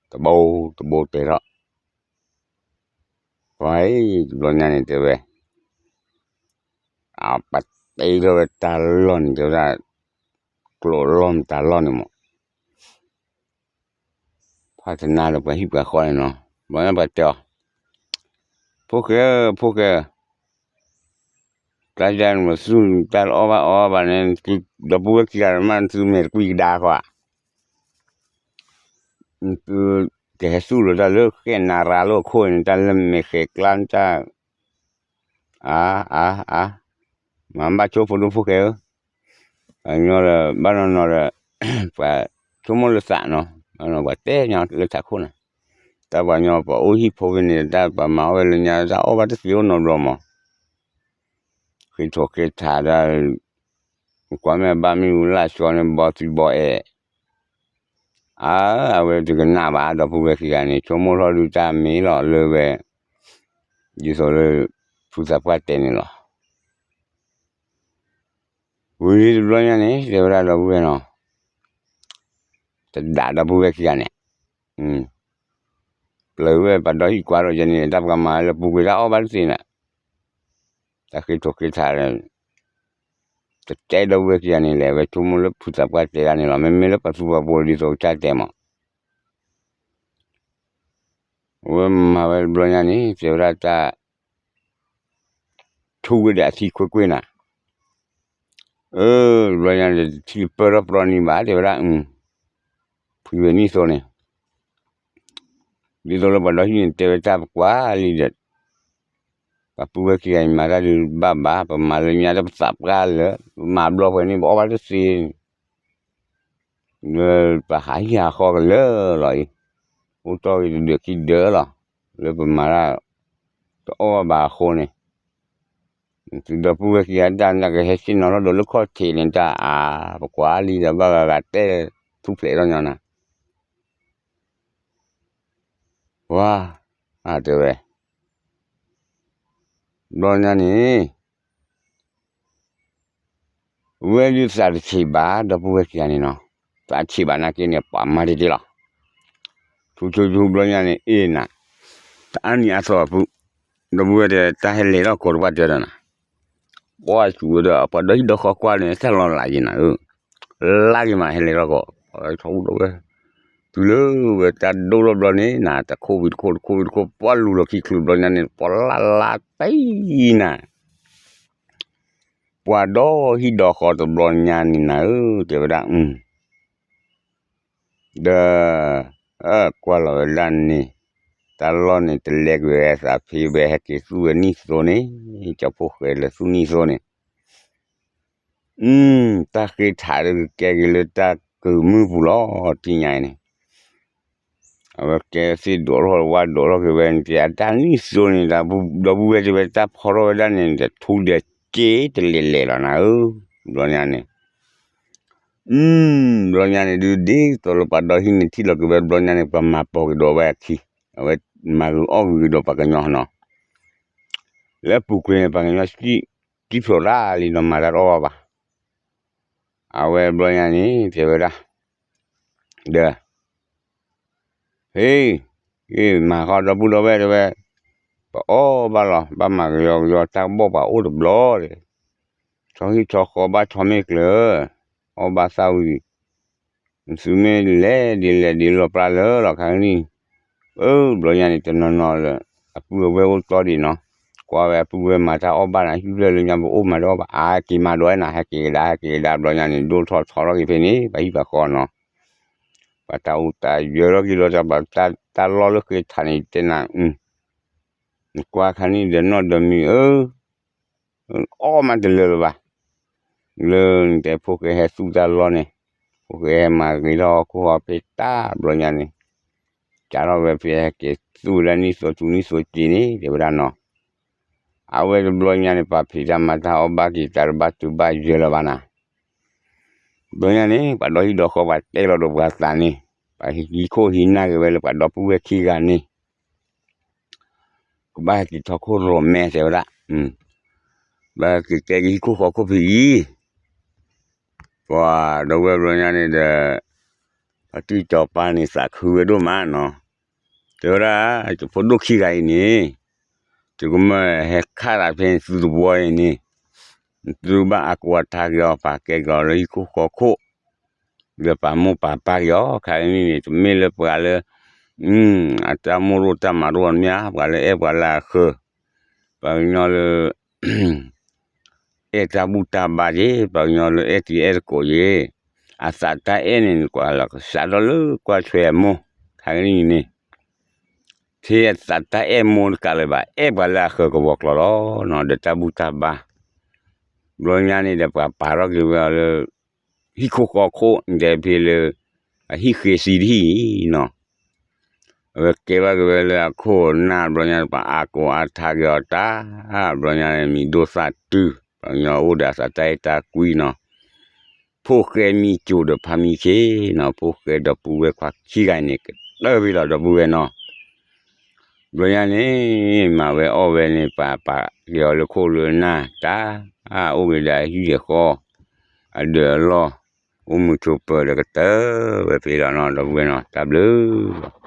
တဘိတဘိတဲထီၣ်, ပှၤအံၤ တဘျီညါန့ၣ်တဲဝဲ, အပတဲထီၣ်ဝဲတၢ်လီၢ်န့ၣ် တဲဝဲဒၣ်, ကျိးလီၢ်မတၤလီၢ်န့ၣ်မး ဖးတနါလၢပှၤဟံၣ်ပှၤဃီန့ၣ်နီၤ, ဘျီညါပှၤတဲအီၤ, ဖိၣ်ဃဲဧၢ ဖိၣ်ဃဲဧၢ, တၢ်ယါန့ၣ်မ့ၢ်သူၣ်တၢ်လၢအီၣ်ဘၣ်အီဘၣ်န့ၣ် ဒီပုၢ်ဝဲၢ်ခံဂၤမး သုမဲာ်တကွံကဒါဃီဧါ, သုကဟဲသူၣ်လီၤတၢ်လၢဃဲၣ်နၤရၤလၢအခိၣ်န့ၣ် တၢ်လၢမဲာ်ဃဲၤကျါတၢ် အါ အါ အါ, မၤဘၣ်ဆိဖိဒိၣ်ဖိၣ်ဃဲဧၢ, ပှၤညီဒီး ဘၣ်နီၢ်နီၢ်ဒီး ပှၤဆိကမိၣ်လၢသးနီၤ, ဘၣ်နီၢ်ပှၤတဲညီလၢထးခိၣ်န့ၣ်, တၢ်ပှၤညီပှၤအိၣ်ဟံၣ်ဖိဖဲန့ၣ် တၢ်ပှၤမၤအီၣ်ဝဲလၢညါ တၢ်အီၣ်ဘၣ်တသ့အိၣ်နီတဘျီမး, ဃ့ထီၣ်ဃ့ထးဒီး ကွၢ်မ့ၢ်ဘၣ်မ့ၣ်အူလၢ်ဆီန့ၣ် ဘီသံဘီအဲၣ် အါ အဝဲတကနၣ်ဘၣ် ဒီပုၢ်ဝဲၢ်ခံဂၤန့ၣ် ဆိကမိၣ်ထီၣ်ဒုးတၢ်မ့ၢ်လီၤလၢဝဲ ဒ်သိးလၢ ဖုသးပှၢ်တဲန့ၣ်လီၤ. ဝံၤတဘျီညါန့ၣ် တဲဝဲဒၣ်ဒီပုၢ်ဝဲၢ်နီၤ, တဒၣ်ဒီပုၢ်ဝဲၢ်ခံဂၤန့ၣ် ပျၢၤဝဲပှၤဒီဟံၣ်ကွၢ်ဒီးယဲန့ၣ် တၢ်ပှၤမၤလၢပူၤကွံာ်တၢ်အီၣ်ဘၣ်တသ့န့ၣ် တၢ်ဃ့ထီၣ်ဃ့ထးဒီး တတဲဒီပုၢ်ဝဲၢ်ခံဂၤန့ၣ်လဲၣ် အဝဲဆိကမိၣ်လၢဖုသးပှၢ်တဲဒၣ်န့ၣ်လီၤ. မ့မ့ၢ်လၢပှၤသူပှၤပိၤဒ်သိးကစၢ်တဲမး အဝဲမၤဝဲတဘျီညါန့ၣ် တဲဝဲဒၣ်တၢ် ထူဝဲဒီးအထံခွ့ကွ့ၢ်နၤ, အၢ တဘျီညါန့ၣ် တထံၣ်ပၢၢ်ထီၣ်ပြီန့ၣ်ဘၣ် တဲဝဲဒၣ်, ဖုဝဲနံၣ်သိန့ၣ် ဒ်သိးလၢပှၤဒီဟံၣ်န့ၣ် တဲဝဲတၢ်ပကွၢ်လံဒီး ပှၤပုၢ်ဝဲၢ်ခံဂၤအံၤမၤတၢ်ဒုးဘၣ်ဘၣ် ပမၤလၢညါတပသးပှၢ်လၢ ပမၤဘျီပှဲၤန့ၣ် ပအီၣ်ဘၣ်တသ့ လၢပဟးဟံၣ်ဟးဃီကလၢာ်လီၤအံၤ, အိၣ်တီၢ်ဂ့ၤတဒၢးခံဒၢးလီၤ, လၢပမၤတၢ် တအီၣ်ဘၣ်ဘၣ်အဃိန့ၣ်, သုဒီပုၢ်ဝဲၢ်ခံဂၤတၢ်နကဟဲဆ့ၣ်နီၤထီၣ်ဒီးလၢခီၣ်ထံးန့ၣ်တၢ်အါ, ပကွၢ်လံဒီးဘၣ်ဂၤဂၤတဲထူၣ်ဖျဲးထီၣ်ညီနၤ, ဝါ, အတဲဝဲ ဘျီညါန့ၣ် ဝဲဒုးသးတဆံးဘၣ် ဒီပုၢ်ဝဲၢ်ခံဂၤန့ၣ်နီၤ, သးဆံးဘၣ်နာ်က့န့ၣ် ပှၤမၤတ့ၢ်တ့ၢ်လီၤ, ထူထူထူဘျီညါန့ၣ် အ့ၣ်နၤ, တအါနံၤအါသီအပူၤ, ဒီပုၢ်ဝဲၢ်တဲ တၢ်ဟဲလဲၤထီၣ်ကိးတပှၢ်တဲဒီးနၤ, ပှၤစူၤဝဲဒီး ပှၤဒီဟံၣ်ဒီဃီကွၢ်န့ၣ် တၢ်လီၤလးယံၤနၤဧၢ, လါက့ၤမးဟဲလဲၤထီၣ်ကိး, ပှၤထီၣ်ဒီပုၢ်ဝဲၢ်, တုၤလၢဝဲတၢ်ဒိၣ်ထီၣ်ဘျီန့ၣ် နၤတခိၣ်ဝံၤတခိၣ် တခိၣ်ဝံၤတခိၣ် ပှၤလူၤလီၤခံချုးဘျီညါန့ၣ် ပှၤလါလါတံၢ်နၤ ပှၤဒီဟံၣ်ဒီဃီတဘျီညါန့ၣ်နၤဧၢ, တဲဝဲဒၣ်, ဒီး ကွၢ်လီၤဝဲဒၣ်န့ၣ်, တၢ်လီၢ်န့ၣ် တလဲကွံာ်ဝဲသးဖံဝဲ ဟဲက့ၤသူၣ်ဝဲနံၣ်သိန့ၣ်, ကၠီဖိဃဲလၢသူၣ်နံၣ်သိန့ၣ်, တၢ်ဃ့ထးဒ်ကဲက့ၤလၢတၢ်ကုးမုၢ်ပူၤလီၤ တံၢ်ညါအံၤန့ၣ် အဝဲကဲသ့ၣ်ဒိးထီၣ်ဝၣ်ဒိးထီၣ်က့ၤဝဲန့ၣ် တၢ်နံၣ်သိန့ၣ် ဒီပုၢ်ဝဲၢ်တဲဝဲ တၢ်ဖီထီၣ်ဝဲဒၣ်န့ၣ် ထူဒီးစ့တလဲၤလဲၤလီၤနၤဧၢ, ဘျီညါန့ၣ်, ဘျီညါန့ၣ် ဒ်သိးလၢပှၤဒီဟံၣ်န့ၣ် ထံၣ်လီၤက့ၤဝဲဘျီညါန့ၣ် ပှၤမၤပိာ်က့ၤဒီးဝဲအခံ, အဝဲမၤဂ့ၤအီၣ်ဂ့ၤက့ၤဒီးပှၤကညီနီၤ, လၢအပူၤကွံာ်န့ၣ် ပှၤကညီ တံၢ်ဖျိးတၢ်လံနီၤ မၤတၢ်တအီၣ်ဘၣ်ဘၣ်, အဝဲဘျီညါန့ၣ် တဲဝဲဒၣ်, ဒီး ဟ့ၣ်, ဟ့ၣ်မၤဃီဒီပုၢ်ဒီဝဲၢ်တဲဝဲ, ပအီၣ်ဘၣ်လီၤ ဘၣ်မၤကယီကယီတၢ်ကဘီၣ်ပှၤအိၣ်တဘျီဒီး, ဆီဟံၣ်ဆီဃီဘၣ်ဆီမ့ၢ်ကျၢၤ, အီၣ်ဘၣ်သၣ်ဝံၤ, သုမ့ၢ်လဲၤဒ်လဲၣ်ဒ်လီၤပျၢ်လၢလီၤခါကနံၣ်, အၢ ဘျီညါန့ၣ် တနီၤနီၤလၢ အပုၢ်အဝဲၢ်အိၣ်တီဒံးနီၤ, ကွၢ်ဝဲအပုၢ်ဝဲၢ်မၤတၢ်အီၣ်ဘၣ်နၤ ဟံၣ်ဖျၢၣ်လၢညါပအိၣ်မးဒီးအီၣ်ဘၣ် အါက့ၤမးဒီးနၤ ဟဲက့ၤကဒါ ဟဲက့ၤကဒါ ဘျီညါန့ၣ် ဒိၣ်ထီၣ်ထီထီၣ်က့ၤဖဲန့ၣ် ပှၤဟံၣ်ပှၤဃီနီၤ, ပှၤတၢ်အိၣ်တၢ်ယၢၤထီၣ်က့ၤဒီး တၢ်လီၢ်လၢဃ့ထးန့ၣ် တဲနၤ, နကွၢ်ခါန့ၣ်ဒီးနီၢ်ဒီးမံၤဧၢ, အီၣ်မးတလၢာ်လၢၤဘၣ်, လၢနတဲဖိၣ်ဃဲဟဲသူၣ်တၢ်လီၢ်န့ၣ်, ဖိၣ်ဃဲဟဲမၤဂ့ၤထီၣ်ဟီၣ်ခိၣ်ဟီၣ်ဖ့တၢ်ဘျီညါန့ၣ်, ကးထီၣ်ဝဲဖဲဟဲက့ၤသူၣ်ဝဲဒၣ်နံၣ်သိသူနံၣ်သိစ့န့ၣ် တဲဝဲဒၣ်နီၤ, အဝဲတဘျီညါန့ၣ် ပှၤဖံးတၢ်မၤတၢ်အီၣ်ဘၣ်က့ၤတၢ်တဘၣ်တုၤဘၣ်ယၢၤလၢၤဘၣ်နၤ, ဘျီညါန့ၣ် ပှၤဒီဟံၣ်ဒီဃီပှၤတဲလီၤဒီးပှၤသးန့ၣ်, ပှၤဟံးခိၣ်ဟံးနၢ်က့ၤဝဲလၢပှၤဒီပုၢ်ဝဲၢ်ခံဂၤန့ၣ် ကဘၣ်ဟဲက့ၤထီၣ်ခိၣ်ရိၣ်မဲတဲဝဲဒၣ်, ဘၣ်က့ၤကဲက့ၤဟံၣ်ခိၣ်ဃီခိၣ်ဖံးအံၤ, ပှၤဒီပုၢ်ဝဲၢ်ဘျီညါန့ၣ်ဒီး, ပှၤတံၢ်စီၤပၤန့ၣ်သးခုဝဲဒိၣ်မးနီၤ, တဲဝဲဒၣ်, ယဖိဒိၣ်ခံဂၤအံၤန့ၣ်, သုကမၢဟဲခးတၢ်ဖဲသုသဝီအံၤန့ၣ်, သုဘၣ်အါကိးအါထါက့ၤအီၤ ပာ်ကဲက့ၤအီၤလၢဟံၣ်ခိၣ်ဃီခိၣ် ဒီးပာ်မိၢ်ပာ်ပၢ်က့ၤအီၤ ခါအံၤန့ၣ် တမ့ၢ်လၢပှၤလၢ အတၢ်မိၢ်ရိၣ်တၢ်မၤရိၣ်အီၤမ့ၢ်ဧါ, ပှၤလၢအဲၣ်ပှၤလၢအဃၢၤ, ပှၤကညီလၢ အဲၣ်တၢ်ဘူၣ်တၢ်ဘါက့ၤ, ပှၤကညီလၢအဲၣ်တံၤအဲၣ်သကိးက့ၤ, အသးတၢ်အဲၣ်န့ၣ် ကွၢ်လီၤကစးထီၣ်လၢကွၢ်ထွဲအမိၢ် ခါကနံၣ်အံၤန့ၣ် ထဲအသးတၢ်အဲၣ်မိၢ်တကးလၢၤဘၣ် အဲၣ်ပှၤလၢအဃၢၤကဝီၤကျီၤလီၤနီၤ ဒီးတၢ်ဘူၣ်တၢ်ဘါ, ဘျီညါန့ၣ်ဒီးပှၤပာ်ထီၣ်က့ၤဝဲအီၤလၢ ဟံၣ်ခိၣ်ဃီခိၣ် တဲဖဲလၢ အဟံၣ်ဃ့သံတဟံၣ်နီၤ, အဝဲကဲဘၣ်က့ၤဝဲလၢအခိၣ်အနၢ်ဘျီညါ ပှၤအါကိးအါထါက့ၤအီၤတၢ်, ဘျီညါန့ၣ် မံၤဒိၣ်သၣ်တုၤ ပှၤကညီအိၣ်ဒီးအသးတၢ်အဲၣ်တၢ်ကွံနီၤ, ဖိၣ်ဃဲမံၤစိၤဒီးဖါမံၤခ့နီၤ, ဖိၣ်ဃဲဒီပုၢ်ဝဲၢ်ခွါခံဂၤန့ၣ် ကတၢၢ်ဖဲလီၤဒီပုၢ်ဝဲၢ်နီၤ, ဘျီညါန့ၣ် မၤဝဲအီၣ်ဝဲန့ၣ် ပှၤပာ်က့ၤအီၤလၢခိၣ်လၢနၢ်တၢ်, အိၣ်က့ၤဒီးအဟံၣ်အဃီ, အဒၢးအလီၢ်, အိၣ်မုာ်ဆိးပၢၤဒီးကတၢၢ်ဝဲဖဲလီၤနီၤ ဒီပုၢ်ဝဲၢ်နီၤ တၢ်ဘျုးလီၤ.